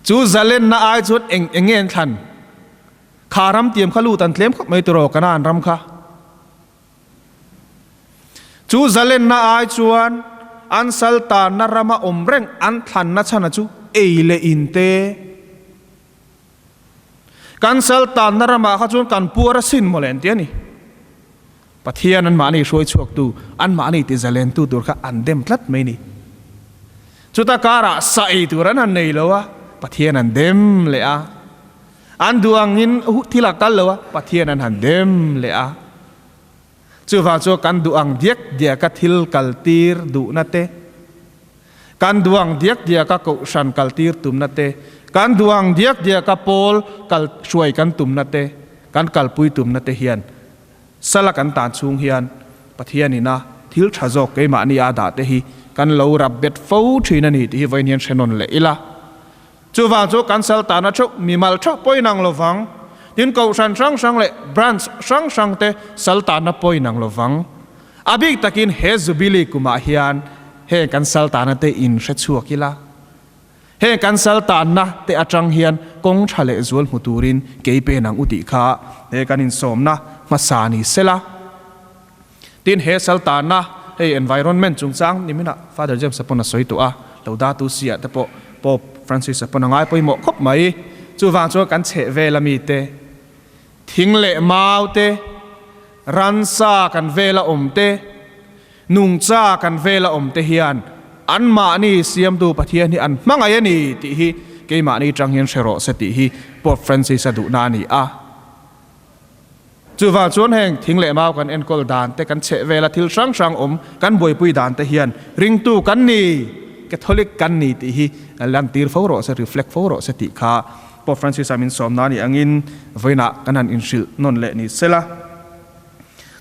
Chu zalenna ai chuan eng eng nge an thlan? Kha ram tiam kha lut an tlem khawp mai tiraw Kanaan ram kha? Chu zalenna ai chuan an saltanna rama awm reng an thlanna chhana chu ei leh in te, Kan sal tanna ramah kha chuan kan puar a sin mawle an ti a ni. Pathian anmahni hruai chhuaktu, anmahni ti zalentu tur kha an dem tlat mai ni. Chuta karah sa ei tur an han nei lo a, Pathian an dem leh a. An duh angin thil a kal lo a, Pathian an han dem leh a. Chuvang chuan kan duh ang diak diaka thil kaltir duhna te, Kan duang diak diaka kohhran kaltir tumna te, kan duang diak diaka pawl kal hruai kan tumna te, kan kalpui tumna te hian sala kan tan chhung hian Pathianin a thil tha zawk keimahni a dah te hi kan lo rap bet fo thin a ni tih hi vawiin hian hre nawn leh ila. Chuvang chu kan sal tana theuh, mimal theuh pawh inang lovang, tin kohhran hrang hrang leh branch hrang hrang te sal tana pawh inang lovang. A bik takin he Jubilee kumah hian heng kan saltana te in hre chhuak ila, heng kan saltanna te atang hian kawng tha leh zual hmu turin kei pen ang u tih kha he kan insawmna hmasa ni sela. Tin he saltana hei environment chungchang niminah Father James-a pawn a sawi tawh a, lo datu si ah te pawh Pope Francis-a pawn a ngai pawimawh khawp mai. Chuvang chuan kan chheh vel ami te Thing leh mau te, ransa kan vela awm te, nungcha kan vela awm te hian anmahni siamtu Pathian hi an hmangaih a ni tih hi keimahni tang hian hre rawh se tih hi Pope Francis-a duhna a ni a. Chuvang chuan heng thing leh mau kan enkawl dan te, kan chheh vela thil hrang hrang awm kan buaipui dan te hian ringtu kan ni, Catholic kan ni tih hi lantir fo rawh se, reflect fo rawh se tih kha Pope Francis-a min sawmna ni angin vawiinah kan han inhrilh nawn leh ni sela.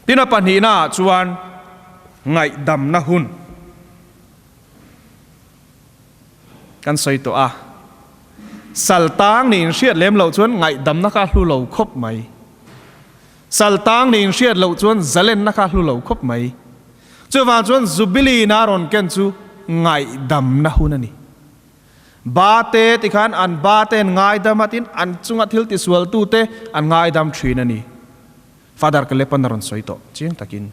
Tin a pahnihnaah chuan ngaihdamna hun kan sawi tawh a. Sal tang nih inhriat lem loh chuan ngaihdamna kha hlu lo khawp mai. Sal tang nih inhriat loh chuan zalenna kha hlu lo khawp mai. Chuvang chuan Jubilee na rawn ken chu ngaihdamna hun a ni. Ba te tikhan an ba te an ngaidam a tin an chunga thil tisualtute an ngaidam thin a ni. Father Kalepan a rawn sawi tawh chiang takin.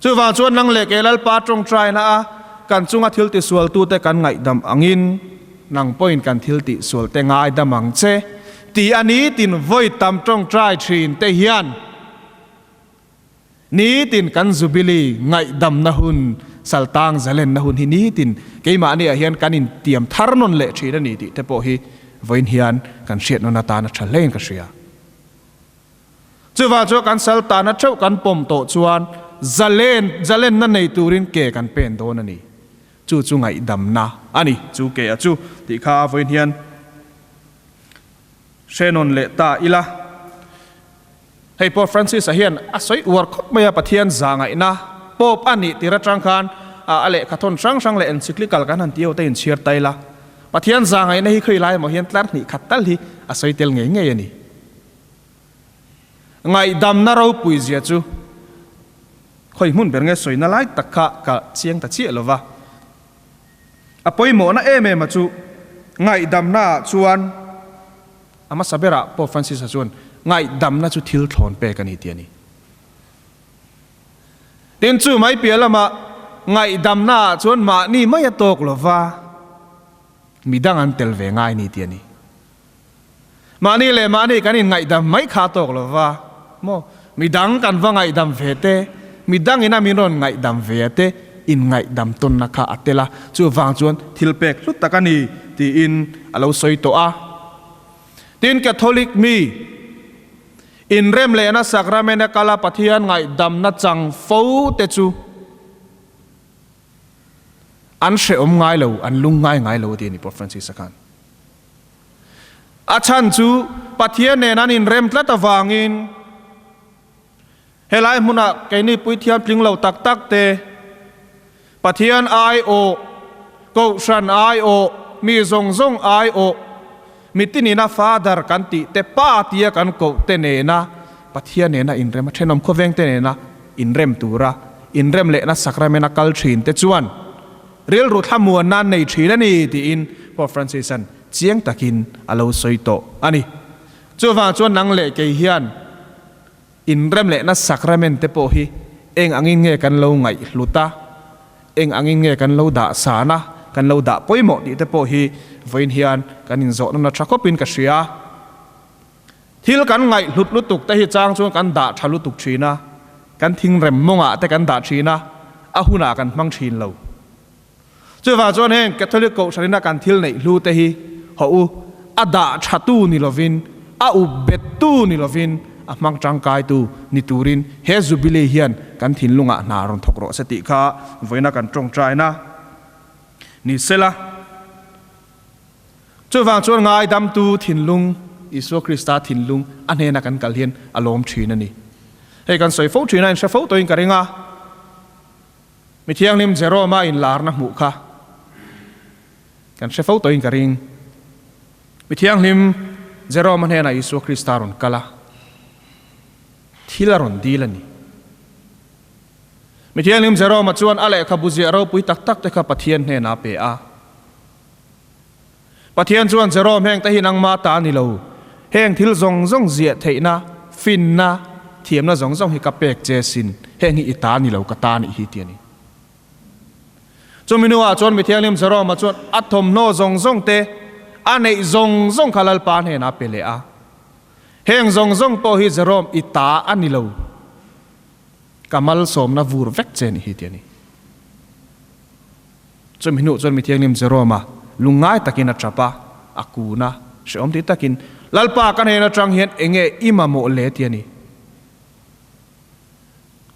Chuvang chuan nang leh kei Lalpa tawngtaina a kan chunga thil tisualtute kan ngaihdam angin nang pawhin kan thil tihsualte ngaidam ang che tih a nitin vawi tam tawngtai thin te hian nitin kan Jubilee ngaihdamna hun saltang zalenna hun hi nitin keimahni ah hian kan intiam thar nawn leh thin a ni tih te pawh hi vawiin hian kan hriat nawn atan a tha hlein ka hria. Chuvang chu kan sal tahna theuh kan pawm tawh chuan zalen zalenna nei turin ke kan pen dawn a ni. Chu chu ngaihdamna a ni. Chu ke a chu tih kha vawiin hian hre nawn leh ta ila. Hei Pope Francis-a hian a sawi uar khawp mai a, Pathian za ngaihna Pope a nih tir atang khan a lehkha thawn hrang hrang leh encyclical kan han ti ho te inchhiar ta ila. Pathian za ngaihna hi khawi lai emaw hian tlar hnih khat tal hi a sawi tel ngei ngei a ni. Ngaihdamna ropui zia chu khawi hmun ber nge sawina lai tak kha ka chiang ta chiah lo va. A pawimawhna em em a chu ngaihdamna ah chuan a hmasa berah Pope Francis-a chuan ngaihdamna chu thil thlawn pek a ni tih a ni. Tin, chu mai piah lamah ngaihdamna ah chuan mahni mai a tawk lo va, midang an tel ve ngai ni tih a ni. Mahni leh mahni kan inngaihdam mai kha tawk lo va maw? Midang kan va ngaihdam ve te, midang ina min rawn ngaihdam ve a te inngaihdam tawnna kha a tel a, chuvang chuan thil pek hlut tak a ni tiin a lo sawi tawh a. Tin, Catholic mi inrem lehna sacrament a kal a Pathian ngaihdamna chang fo te chu an hrehawm ngai lo, an lung ngai ngai lo a ti a ni Pope Francis-a khan. A chhan chu Pathian nen an inrem tlat avangin helai hmunah keini puithiam tling lo tak tak te, Pathian aiawh, Kohhran aiawh, mi zawng zawng aiawh, mitinina Father kan tih te, Pa tia kan koh te nena Pathian nena inrem a, thenawm khawveng te nena inrem tura inrem lehna sacrament a kal thin te chuan Rilru thlamuan nan nei thin a ni tiin Pope Francis-a'n chiang takin a lo sawi tawh a ni. Chuvang chuan nang leh kei hian inrem lehna sacrament te pawh hi eng angin nge kan lo ngaihhlut a, eng angin nge kan lo dah san a, kan lo dah pawimawh tih te pawh hi vawiin hian kan inzawhna na tha khawpin ka hria. Thil kan ngaihhlut lutuk te hi chang chuan kan dah tha lutuk thin a, kan thingrem mawngah te kan dah thin a, a hunah kan hmang thin lo. Chuvang chuan heng Catholic Kohhranina kan thil neih hlu te hi haw u, a dah tha tu ni lovin, a up bet tu ni lovin, a hmang tangkai tu ni turin he Jubilee hian kan thinlungah hna rawn thawk rawh se tih kha vawiina kan tawngtaina ni sela. Chuvang chuan ngaidamtu thinlung, Isua Krista thinlung a hnena kan kal hian a lawm thin a ni. Hei kan sawi fo thin a, inhre fo tawhin ka ring a. Mi thianghlim Jerome-a inlarna hmuh kha kan hre fo tawhin ka ring. Mi thianghlim Jerome-a hnenah Isua Krista rawn kal a, thil a rawn dil a ni. Mi thianghlim Jerome-a chuan a lehkhabu ziah ropui tak tak te kha Pathian hnenah a pe a. Pathian chuan Jerome heng te hi nangmah ta a ni lo, heng thil zawng zawng ziah theihna, finna, thiamna zawng zawng hi ka pek che sin, heng hi i ta a ni lo, ka ta a nih hi ti a ni. Chumi hnuah chuan Mithianghlim Jerome-a chuan a thawmhnaw zawng zawng te, a neih zawng zawng kha Lalpa hnenah a pe leh a. Heng zawng zawng pawh hi Jerome i ta a ni lo, ka malsawmna vur vek che a nih hi ti a ni. Chumi hnuh chuan Mithianghlim Jerome-a lungngai takin a tap a, a kun a, hrehawm ti takin, Lalpa ka hnen atang hian enge i mamawh le ti a ni.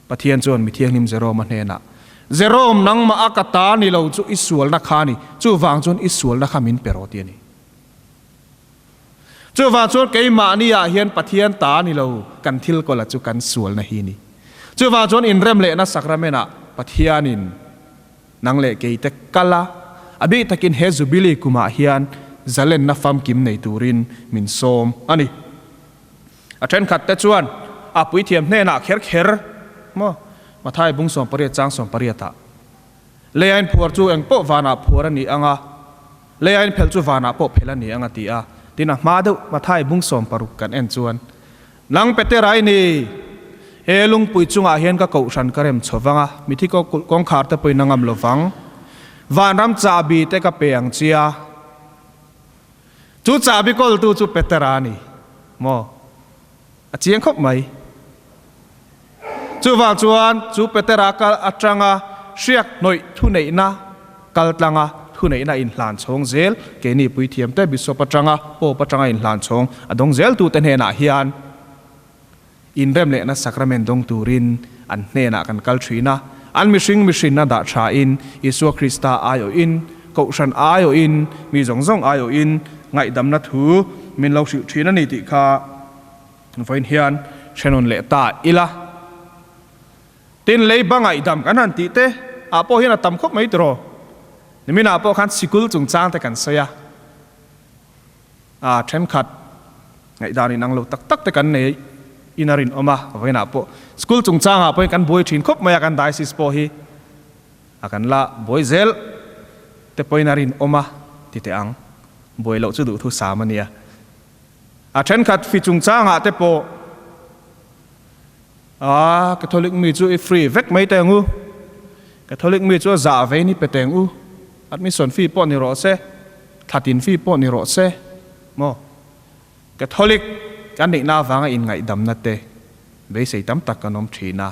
Pathian chuan Mithianghlim Jerome-a hnenah, Jerome, nangmah a ka ta ni lo chu i sualna kha a ni, chuvang chuan i sualna kha min pe rawh ti a ni. Chuvang chuan keimahni ah hian Pathian ta ni lo kan thil kawla chu kan sualna hi ni. Chuvang chuan inrem lehna sacrament ah Pathianin nang leh kei te kal a, a bik takin he Jubilee kumah hian zalenna famkim nei turin min sawm a ni. A thenkhat te chuan a puithiam hnenah kher kher maw Mathai bung 18 chang 18 ah Leiain phuar chu engpawh vanah phuar a ni ang a, Leiain phelh chu vanah pawh phelh a ni ang a ti a. Tin a hma deuh Mathai bung 60 kan en chuan, Nang Petera i ni! He lungpui chungah hian ka kohhran ka rem chho vang a, mithi kawngkhar te pawhin a ngam lo vang. Vanram chahbi te ka pe ang chia. Chu chahbi kawltu chu Petera a ni maw? A chiang khawp mai. Chuvang chuan chu Petera kal atanga hriak hnawih thuneihna kal tlanga thuneihna inhlan chhawng zel keini puithiamte Bishop atanga Pope atanga inhlan chhawng a dawng zeltute hnenah hian inrem lehna sakramen dawng turin an hnenah kan kal thin a. An mihring mihrinna dah thain Isua Krista aiawhin, Kohhran aiawhin, mi zawng zawng aiawhin ngaihdamna thu min lo hrilh thin a ni tih kha vawiin hian hre nawn leh ta ila. Tin, leiba ngaihdam kan han tih te ah pawh hian a tam khawp mai tiraw? Niminah pawh khan sikul chungchang te kan sawi a, a thenkhat ngaihdan inang lo tak tak te kan nei in a rinawm a, vawiinah pawh school chungchangah pawhin kan buai thin khawp mai a, kan diocese pawh hi a kan la buai zel te pawhin a rinawm a ti teh ang, buai loh chu duhthu sam a nia. A thenkhat fi chungchangah te pawh a Catholic mi chu i free vek mai teh ang u, Catholic mi chu a zah vein i pe teh ang u, admission fee pawh ni rawh se, thlatin fee pawh ni rawh se maw? Catholic kan nihna avanga inngaihdamna te beisei tam tak kan awm thin a.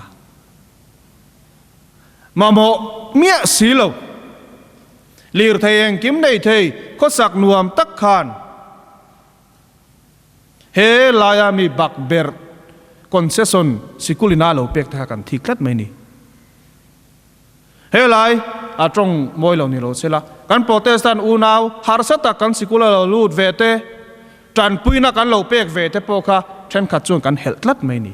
Mamawh miah si lo. Lirthei engkim nei thei khawsak nuam tak khan he laia mi bak ber concession sikul ina lo pek te kha kan thik tlat mai ni. He lai a tawng mawi lo ni lo se la, kan Protestant unau harsa tak kan sikul a lo lut ve te, tanpuina kan lo pek ve te pawh kha thenkhat chuan kan helh tlat mai ni.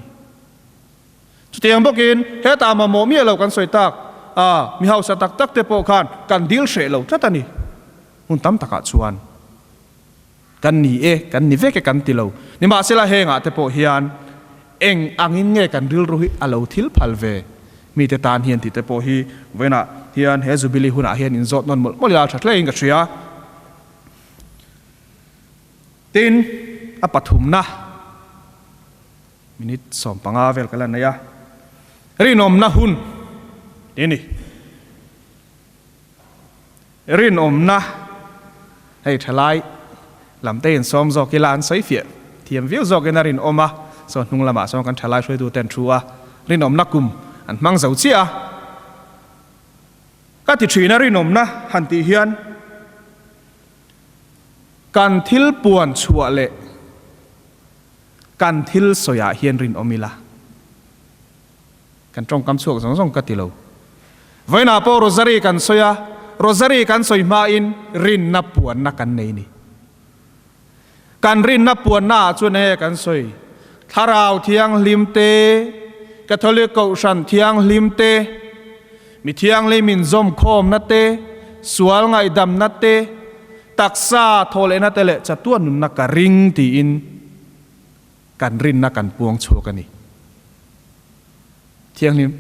Chutiang bawkin hetah mamawh miah lo kan sawi tak a, mi hausa tak tak te pawh khan kan dil hreh lo tlat a ni. Hmun tam takah chuan kan ni e, kan ni vek e kan ti lo. Nimahsela hengah te pawh hian eng angin nge kan rilru hi a lo thil phal ve mite tan hian tih te pawh hi vawiinah hian he Jubilee hunah hian inzawt nawn mawlh mawlh ila tha hlein ka hria. Tin, a pathumna. Minute 15 vel ka la nei a, rinawmna hun tih a ni. Rinawmna hei thalai lam te insawm zawk ila an sawi fiah thiam viau zawkin a rinawm a, saw hnung lamah sawn kan thalai hruaitu ten thu a, rinawmna kum an hmang zo chiah a. Ka ti thin a rinawmna han tih hian kan thil puan chhuah leh Kan thil sawiah hian rinawm ila, kan tawngkam chhuak zawng zawng ka ti lo. Vawiinah pawh Rosary kan sawi a, Rosary kan sawi hmain rinna puanna kan nei ni. Kan rinna puanna ah chuan enge kan sawi? Thlarau Thianghlim te, Catholic Kohhran Thianghlim te, Mi Thianghlim inzawmkhawmna te, sual ngaihdamna te, Taksa thawhlehna te leh chatuan nunna ka ring tiin kan rinna kan puang chhuak a ni. Thianghlim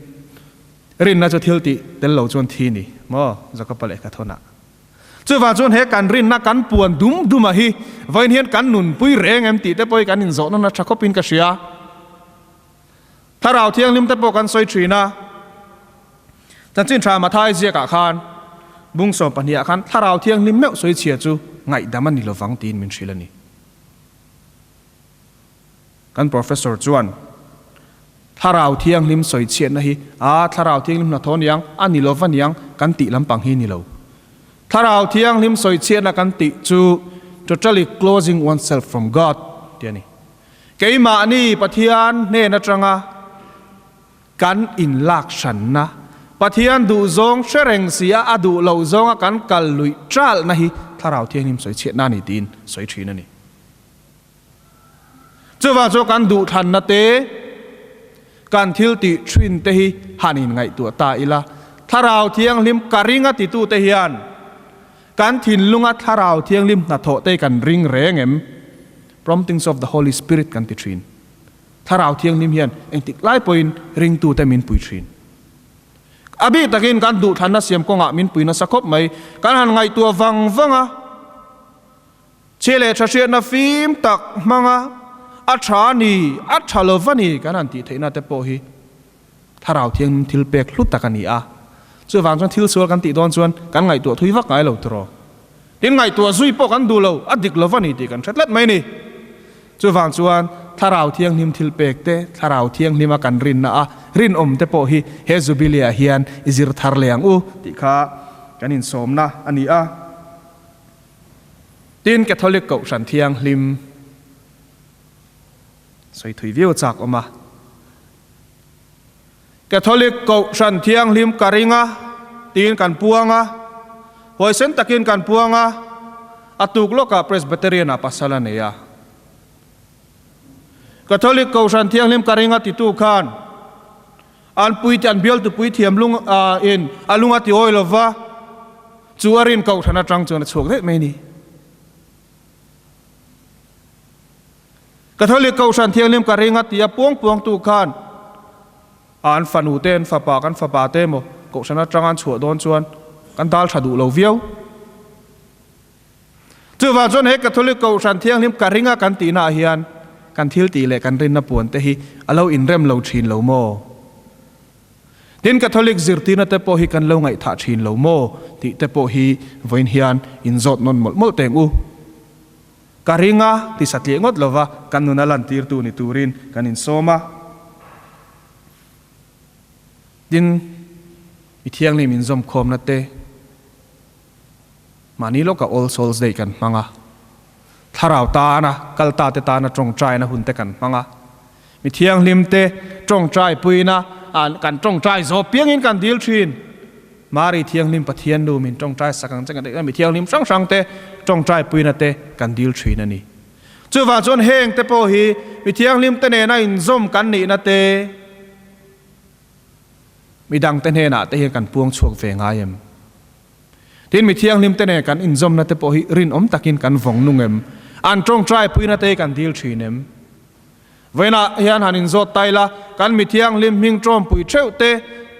rinna chu thil tih tel lo chuan thi ni maw Jakoba lehkha thawnah. Chuvang chuan he kan rinna kan puan dum duma hi vawiin hian kan nunpui reng em tih te pawh hi kan inzawh nawn a tha khawpin ka hria. Thlarau Thianghlim te pawh kan sawi thin a, Chanchin Tha Mathai ziakah khan bung 12 ah khan Thlarau Thianghlim meuh sawi chhia chu ngaihdam a ni lovang tiin min hrilh a ni. Kan Professor chuan Thlarau Thianghlim sawi chhiatna hi a Thlarau Thianghlim hnathawh aniang, a ni lova niang kan tih lampang hi ni lo. Thlarau Thianghlim sawi chhiatna kan tih chu totally closing oneself from God tih a ni. Keimahni Pathian hnen atanga kan inlak hranna, Pathian duhzawng hre reng si a, a duh loh zawnga kan kal luih ṭalhna hi Thlarau Thianghlim sawi chhiatna a ni tiin sawi ṭhin a ni. Chuvang chu kan duhthlanna te, kan thil tih ṭhin te hi han inngaihtuah ta ila, Thlarau Thianghlim ka ring a titute hian Kan thinlunga Thlarau Thianghlim hnathawh te kan ring reng em? Promptings of the Holy Spirit kan ti thin. Thlarau Thianghlim hian engtik lai pawhin ringtute min pui thin. A bik takin kan duhthlanna siam kawngah min pui nasa khawp mai. Kan han ngaihtuah vang vang a, chhe leh tha hriatna fim tak hmanga a tha ni, a tha lo va ni kan han tih theihna te pawh hi. Thlarau Thianghlim thil pek hlu tak a ni a. Chuvang chuan thil sual kan tih dawn chuan kan ngaihtuah thui vak ngai lo tiraw. Tin, ngaihtuah zui pawh kan duh lo, a dik lo va ni tih kan hre tlat mai a ni. Chuvang chuan Thlarau Thianghlim thil pek te, Thlarau Thianghlima kan rinna a rinawm te pawh hi he Jubilee ah hian i zir thar leh ang u tih kha kan insawmna a ni a. Tin, Catholic Kohhran Thianghlim sawi thui viau chak awm a. Catholic Kohhran Thianghlim ka ring a tiin kan puang a, huaisen takin kan puang a, a tuk lawkah Presbyterian ah pasal a nei a. Catholic Kohhran Thianghlim ka ring a titu khan an puite an bialtu puithiam lung in a lung a ti awi lova, chu a rin Kohhran atang chuan a chhuak daih mai a ni. Catholic Kohhran Thianghlim ka ring a ti a puang puangtu khan an fanu te an fapa kan fapa te emaw Kohhran atanga an chhuah dawn chuan kan dal tha duh lo viau. Chuvang chuan he Catholic Kohhran Thianghlim ka ring a kan tihna ah hian kan thil tih leh kan rinna puan te hi a lo inrem lo thin lo maw? Tin Catholic zirtirna te pawh hi kan lo ngaihthah thin lo maw tih te pawh hi vawiin hian inzawt nawn mawlh mawlh teng u. Ka ring a, ti satliah ngawt lova kan nuna lantirtu ni turin kan insawm a. Tin, mi thianghlim inzawmkhawmna te mahni lawka All Souls Day kan hmang a, thlarau tana kal ta te tana tawngtaina hun te kan hmang a, mi thianghlim te tawngtai puina kan tawngtai zawh piangin kan dil thin. Mari Thianghlim Pathian nu min tawngtai sak ang che kan tih mi thianghlim hrang hrang te tawngtai puina te kan dil thin a ni. Chuvang chuan heng te pawh hi mi thianghlim te nena inzawm kan nihna te midang te hnenah te hian kan puang chhuak ve ngai em? Tin mi thianghlim te nen kan inzawmna te pawh hi rinawm takin kan vawng nung em? An tawngtai puina te hi kan dil thin em? Vawiinah hian han inzawt ta ila, kan mi thianghlim hming tawmpui theuh te,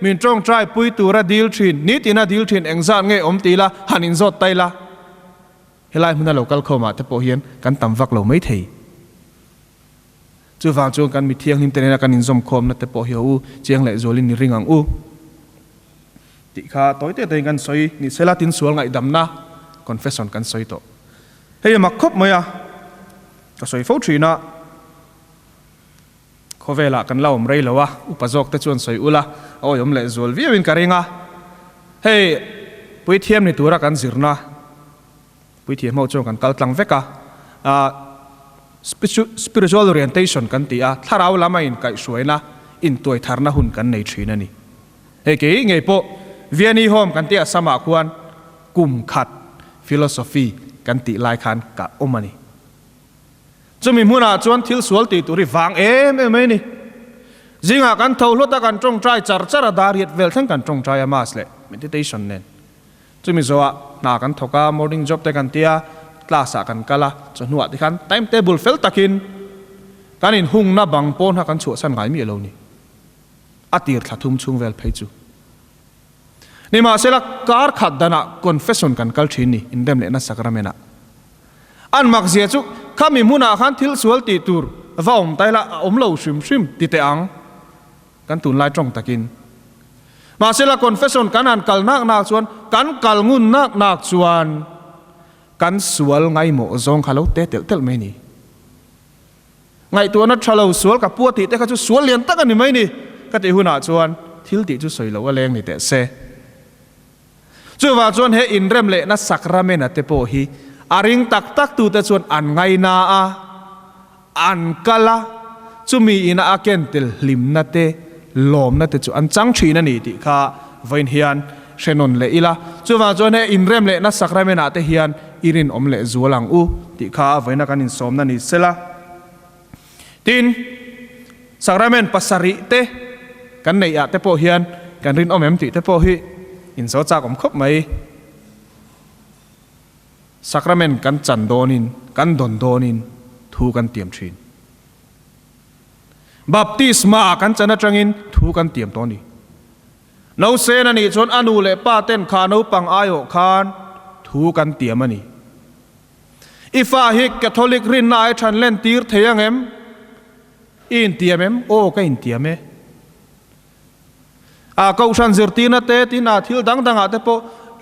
min tawngtai pui tura dil thin, nitina dil thin engzat nge awm ti ila han inzawt ta ila, helai hmuna lo kal khawmah te pawh hian kan tam vak lo maithei. Chuvang chuan kan mi thianghlim te nena kan inzawm khawmna te pawh hi ho u, chiang leh zualin ni ring ang u tih kha tawi te tein kan sawi ni sela tin sual ngaihdamna confession kan sawi tawh. Hei a mak khawp mai a. Ka sawi fo thin a, khawvelah kan la awm rei lo a, upa zawk te chuan sawi ula a awihawm leh zual viau in ka ring a, hei puithiam ni tura kan zirna puithiam ho chuan kan kal tlang vek a, ah spiritual orientation kan ti a, thlarau lam a inkaihhruaina intuaitharna hun kan nei thin a ni. Hei kei ngei pawh Vianney Home kan tih Assam ah khuan kum khat philosophy kan tih lai khan ka awm a ni. Chumi hmunah chuan thil sual tih tur hi vang em em mai a ni. Zingah kan tho hlawt a, kan tawngtai char char a, dar riat vel thleng kan tawngtai a mass leh meditation nen. Chumi zawhah hna kan thawk a, morning job te kan tia, class ah kan kal a, chawhnuah te khan time table fel takin kan inhungna bang pawn kha kan chhuahsan ngai miah lo ni. A tir thla thum chhung vel phei chu. Nimahsela, kar khat danah confession kan kal thin ni, inrem lehna sacrament-ah. An makzia chu, khami hmunah khan thil sual tih tur va awm ta ila a awm lo hrim hrim ti teh ang, kan tunlai tawng takin. Mahsela, confession kan han kal nak nak chuan, kan kal ngun nak nak chuan kan sual ngaimawh zawng kha lo te telh telh mai ni. Ngaihtuahna tha lo sual ka pua tih te kha chu sual lian tak a ni mai ni ka tih hunah chuan thil tih chu sawi loh a leng ni teh se. Chuvang chuan he inrem lehna sacrament-a te pawh hi a ring tak tak tute chuan an ngaina a, an kal a, chumi ina a ken tel hlimna te, lawmna te chu an chang thin a ni tih kha vawiin hian hre nawn leh ila. Chuvang chuan he inrem lehna sacrament-ah te hian i rinawm leh zual ang u tih kha vawiina kan insawmna ni sela. Tin, sacrament pasarih te kan neih ah te pawh hian kan rinawm em tih te pawh hi inzo chak awm khawp mai. Sacrament kan chan dawnin, kan dawn dawnin thu kan tiam thin. Baptisma kan chan atangin thu kan tiam tawh a ni. Nausen a nih chuan a nu leh pa ten kha naupang aiawh khan thu kan tiam a ni. I fa hi Catholic rinna ai than len tir thei ang em? I intiam em? Aw ka intiam e. A kohhran zirtirna te tin a thil dang dangah te pawh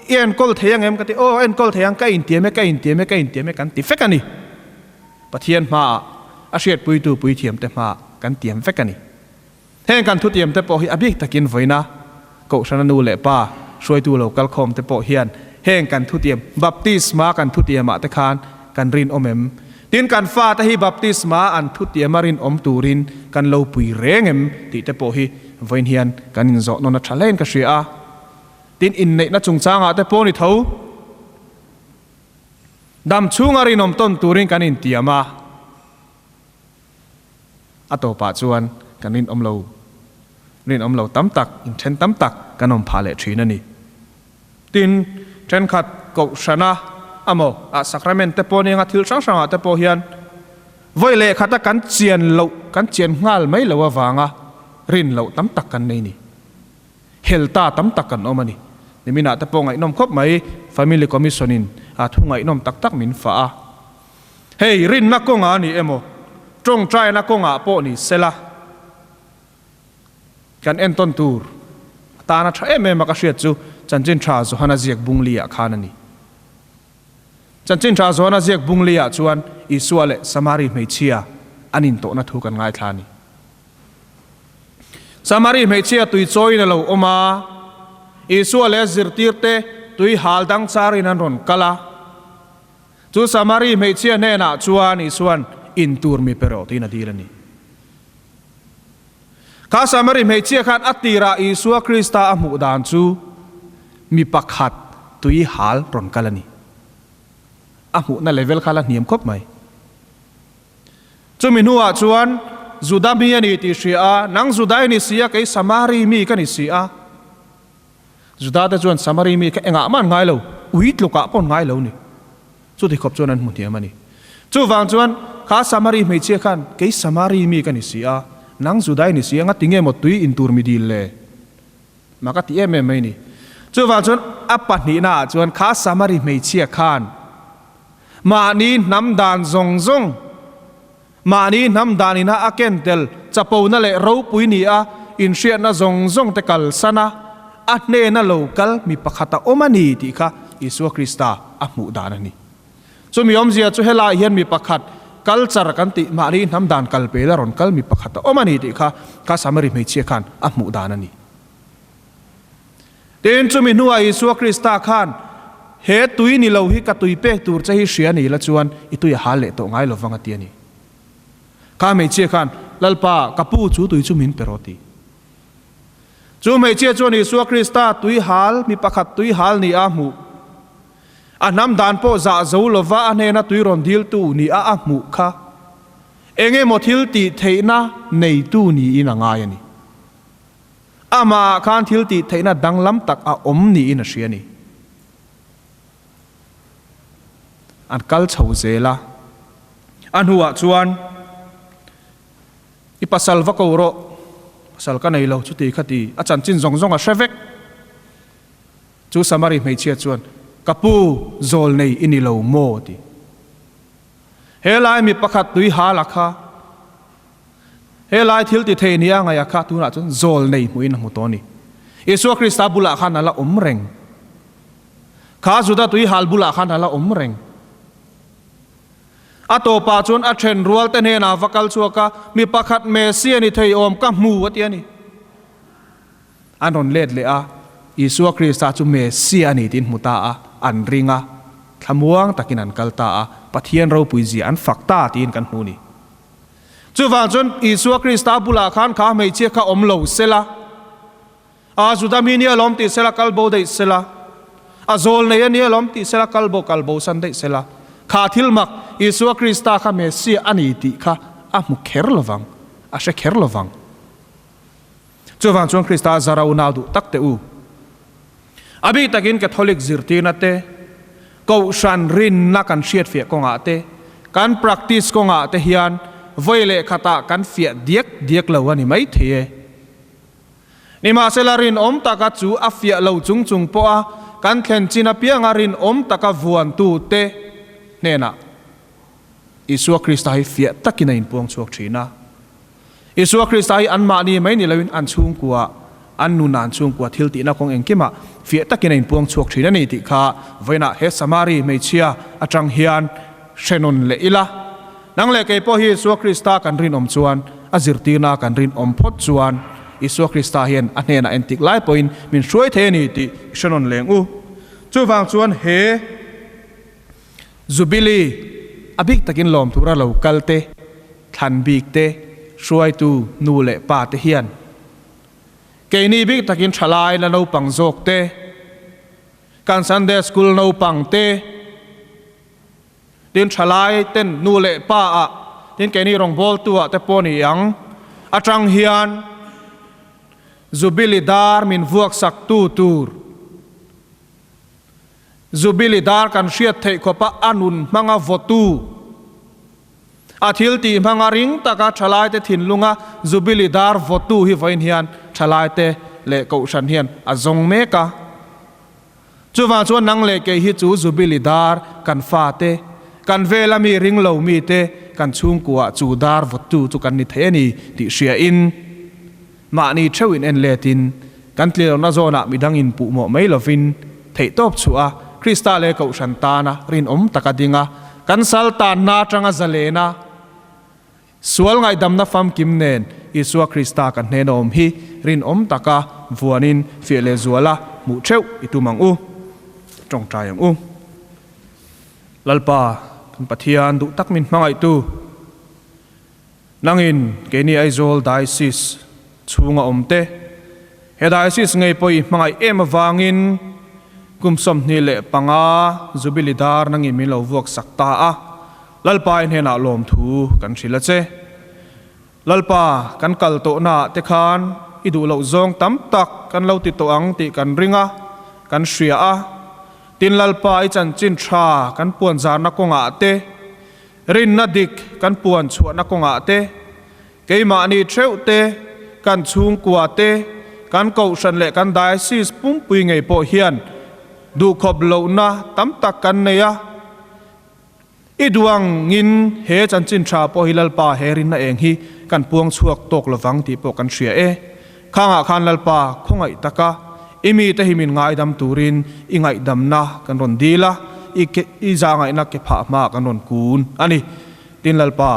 i enkawl thei ang em ka ti, aw enkawl thei ang ka intiam e, ka intiam e, ka intiam e kan ti vek a ni. Pathian hmaah a hriatpuitu puithiamte hmaah kan tiam vek a ni. Heng kan thutiamte pawh hi a bik takin vawiina Kohhrana nu leh pa hruaitu lo kalkhawmte pawh hian heng kan thutiam baptisma kan thutiamah te khan kan rinawm em? Tin kan fate hi baptisma an thutiama rinawm turin kan lo pui reng em tih te pawh hi vawiin hian kan inzawh nawn a tha hlein ka hria a. Tin inneihna chungchangah te pawh ni tho. Dam chhunga rinawm tawn turin kan intiam a. A tawpah chuan kan rinawm lo, rinawm lo tam tak, inthen tam tak kan awm phah leh thin a ni. Tin, thenkhat kohhrana amaw ah sacrament te pawh nia thil hrang hrangah te pawh hian vawi leh khata kan chian loh, kan chian nghal mai lo avanga rin loh tam tak kan nei ni. Hel ta tam tak kan awm a ni. Niminah te pawh ngaihnawm khawp mai, Family Commission in a thu ngaihnawm tak tak min fah a. Hei rinna kawngah a ni emaw, tawngtaina kawngah pawh ni sela, kan entawn tur atana tha em em a ka hriat chu Chanchin Tha Johana ziak bungli ah khan a ni. Chanchin Tha Johana ziak bungli ah chuan Isua leh Samari hmeichhia an intawhna thu kan ngaithla a ni. Samari hmeichhia tui chawiin a lo awm a, Isua leh a zirtirte tui hal dang charin an rawn kal a. Chu Samari hmeichhia hnenah chuan Isua'n in tur mi pe rawh tiin a dil a ni. Kha Samari hmeichhia khan a tirah Isua Krista a hmuh dan chu mi pakhat tui hal rawn kal a ni. A hmuhna level kha la hniam khawp mai. Chumi hnuah chuan Juda mi a ni tih hria a, Nang Juda i ni si a, kei Samari mi ka ni si a. Juda te chuan Samari mi kha engah mah an ngai lo, ui tlukah pawh an ngai lo ni. Chuti khawp chuan an hmu hniam a ni. Chuvang chuan kha Samari hmeichhia khan, Kei Samari mi ka ni si a, nang Juda i ni si a, ngati nge maw tui in tur mi dil le? Mah ka ti em em mai ni. Chuvang chuan a pahnihna ah chuan kha Samari hmeichhia khan mahni hnam dan zawng zawng, Mahni hnam dan ina a ken tel chapona leh ropui ni a inhriatna zawng zawng te kalsan a, a hnena lo kal mi pakhat a awm a ni tih kha Isua Krista a hmuh dan a ni. Chumi awmzia chu helaiah hian mi pakhat culture kan tih mahni hnam dan kal pela rawn kal mi pakhat a awm a ni tih kha kha Samari hmeichhia khan a hmuh dan a ni. Tin, chumi hnuah Isua Krista khan, He tui ni lo hi ka tui pek tur che hi hria ni la chuan i tui a hal leh tawh ngai lo vang a ti a ni. Kha hmeichhia khan, Lalpa, ka pu chu tui chu min pe rawh ti. Chu hmeichhia chuan Isua Krista tui hal, mi pakhat tui hal ni a hmuh. A hnam dan pawh zah zo lova a hnena tui rawn diltu ni a a hmuh kha engemaw thil tih theihna neitu niin a ngai a ni. Amah khan thil tih theihna danglam tak a awm niin a hria a ni. An kal chho zel a. A hnuah chuan, I pasal va ko rawh, pasal ka nei lo, chuti kha ti, a chanchin zawng zawng a hre vek. Chu Samari hmeichhia chuan, Ka pu, zawl nei i ni lo maw? ti. He lai mi pakhat tui hal a kha. He lai thil ti thei nia ngaih a kha tunah chuan zawl nei hmuhin a hmu tawh a ni. Isua Krista bulah khan a la awm reng. Kha Juda tui hal bulah khan a la awm reng. A tawpah chuan a then rual te hnenah va kal chhuak a, mi pakhat Messia ni thei awm ka hmu a ti a ni. An rawn let leh a, Isua Krista chu Messia a ni tiin hmu ta a, an ring a, thlamuang takin an kal ta a, Pathian ropui zia an fak ta tiin kan hmu a ni. Chuvang chuan Isua Krista bulah khan kha hmeichhia kha awm lo sela, a Juda mi nia lawm tih sela kal bo daih sela, a zawl nei a nia lawm tih sela kal bo kal bo san daih sela, kha thil mak Isua Krista kha Messiah a ni tih kha a hmu kher lovang, a hre kher lovang. Chuvang chuan Krista zara unau duh tak teh u. A bik takin Catholic zirtirna te, Kohhran rinna kan hriatfiah kawngah te, kan practice kawngah te hian vawi leh khatah kan fiah diak diak lo a ni mai thei e. Nimahsela rinawm taka chu a fiah lo chung chung pawha kan thlen chin apianga rinawm taka vuantu te hnenah Isua Krista hi fiah takin a inpuang chhuak thin a. Isua Krista hi anmahni mai ni loin an chhungkua an nun an chhungkua thil tihna kawng engkimah fiah takin a inpuang chhuak thin a ni tih kha vawiinah he Samari hmeichhia atang hian hre nawn leh ila. Nang leh kei pawh hi Isua Krista kan rinawm chuan, a zirtirna kan rinawm phawt chuan Isua Krista hian a hnenah entik lai pawhin min hruai thei a ni tih i hre nawn leng u. Chuvang chuan he Jubilee a bik takin lawm tura lo kal te, thlan bik te, hruaitu nu leh pa te hian keini bik takin thalai la naupang zawk te, kan Sunday School naupang te, Tin thalai ten nu leh pa ah, tin keini rawngbawltu ah te pawh ni ang atang hian Jubilee dar min vuak sak tu tur Jubilee dar kan hriat theih khawpa a nun hmanga vawtu a thil tih hmanga ring taka thalai te thinlunga Jubilee dar vawtu hi vawiin hian thalai te leh kohhran hian a zawng mek a. Chuvang chuan nang leh kei hi chu Jubilee dar kan fate, kan vela mi ring lo mite kan chhungkuah chu dar vawttu chu kan ni thei a ni tih hriain mahni theuh in en letin kan tlilohna zawnah midang in puh mawh mai lovin theihtawp chhuah a Krista leh Kohhran tana rinawm taka dinga kan sal tanna atanga zalena Sual ngaihdamna famkim nen Isua Krista kan hnena awm hi rinawm taka vuanin fiah leh zuala hmuh theuh i tum ang u. Tawngtai ang u. Lalpa, kan Pathian duh tak min hmangaihtu, nangin keini Aizawl Diocese chhunga awm te, he Diocese ngei pawh i hmangaih em avangin kum 25 Jubilee dar nangin min lo vuak sak ta a. Lalpa i hnenah lawmthu kan hrilh a che. Lalpa, kan kal tawhnaah te khan i duh loh zawng tam tak kan lo ti tawh ang tih kan ring a, kan hria a. Tin, Lalpa i chanchin tha kan puan zarna kawngah te, rinna dik kan puan chhuahna kawngah te, keimahni theuh te, kan chhungkua te, kan kohhran leh kan diocese pumpui ngei pawh hian duhkhawp lohna tam tak kan nei a. I duangin he chanchin tha pawh hi Lalpa he rinna eng hi kan puang chhuak tawk lovang tih pawh kan hria e. Khangah khan Lalpa khawngaih taka i mite hi min ngaidam turin i ngaihdamna kan rawn dil a, i i zahngaihna ke phah hma kan rawn kun a ni. Tin Lalpa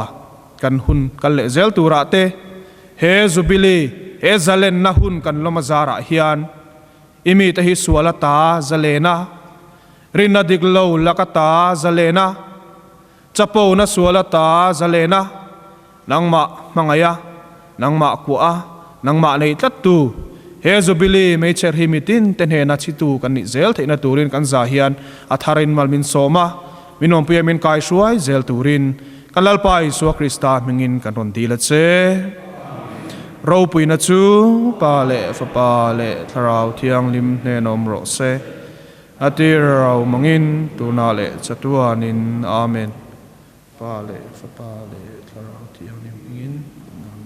kan hun kal leh zel turah te he Jubilee, he zalenna hun kan lawm a zarah hian i mite hi sual ata zalena Rinna dik lo lak ata zalen a, chapona sual ata zalen a, nangmah hmangaih a, nangmah kuah a, nangmah nei tlattu, he Jubilee meichher hi mitin te hnena chhitu kan nih zel theihna turin kan za hian a tharin mal min sawm a, min awmpuia min kaihruai zel turin kan Lalpa Isua Krista hmingin kan rawn dil a che. Ropuina chu Pa leh Fapa leh Thlarau Thianghlim hnen awm rawh se. A tir rau mangin tunah leh chatuanin Amen. Pa leh Fapa leh Thlarau Thianghlim hmingin Amen.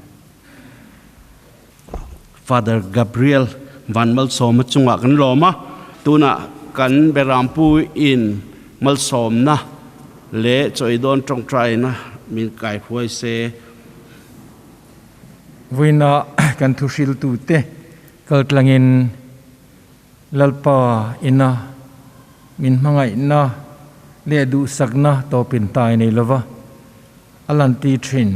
Father Gabriel Van Malsawma chungah kan lawm a, tunah kan Berampu in malsawmna leh chawidawn tawngtaina min kaihruai se. Vawiinah kan thuhriltute kaltlangin Lalpa ina min hmangaihna leh duhsakna tawpin tai nei lova a lanti thin.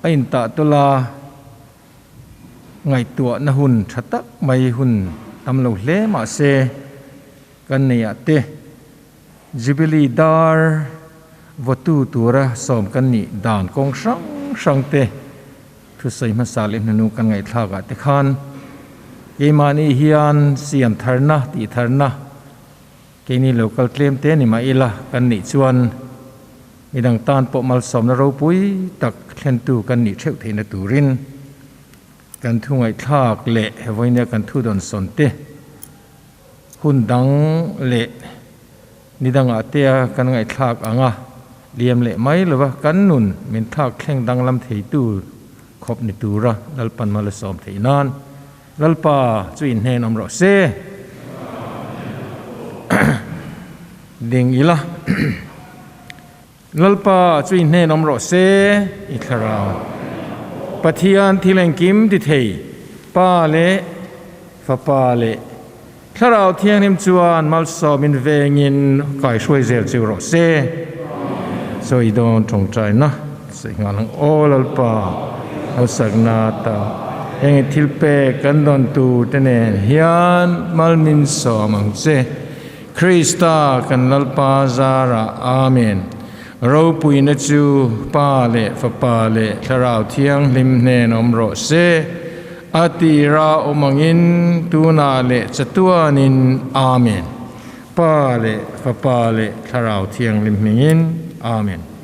A intah tawla ngaihtuahna hun tha tak mai hun tam lo hle mah se kan neiah te Jubilee dar vawtu tura sawm kan nih dan kawng hrang hrang te Thusawi hmasa leh hnunu kan ngaihthlak ah te khan keimahni hian siam tharna tih tharna keini lo kal tlem te ni mah ila kan nih chuan midang tan pawh malsawmna ropui tak thlentu kan nih theuh theihna turin kan thu ngaihthlak leh vawinia kan thu dawn sawn te hun dang leh Ni dangah tea kan ngaihthlak ang a, liam leh mai lova kan nun min thlak thleng danglam theitu khawp ni tura Lalpan mal a sawm theih nan Lalpa chu inhnen awm rawh se. Ding ila. Lalpa chu inhnen awm rawh se i thlarau. Pathian thil engkim ti thei. Pa leh Fapa leh Thlarau Thianghlim chuan malsawmin vengin kaihruai zel chu rawh se. Sawi dawn tawngtaina sawi nghal ang aw Lalpa hausakna ta heng i thil pek kan dawn tur te nen hian malmin sawm ang che. Krista kan Lalpa zarah Amen. Ropuina chu Pa leh Fapa leh Thlarau Thianghlim hnen awm rawh se. A tira awm angin tunah leh chatuanin Amen. Pa leh Fapa leh Thlarau Thianghlim hmingin Amen.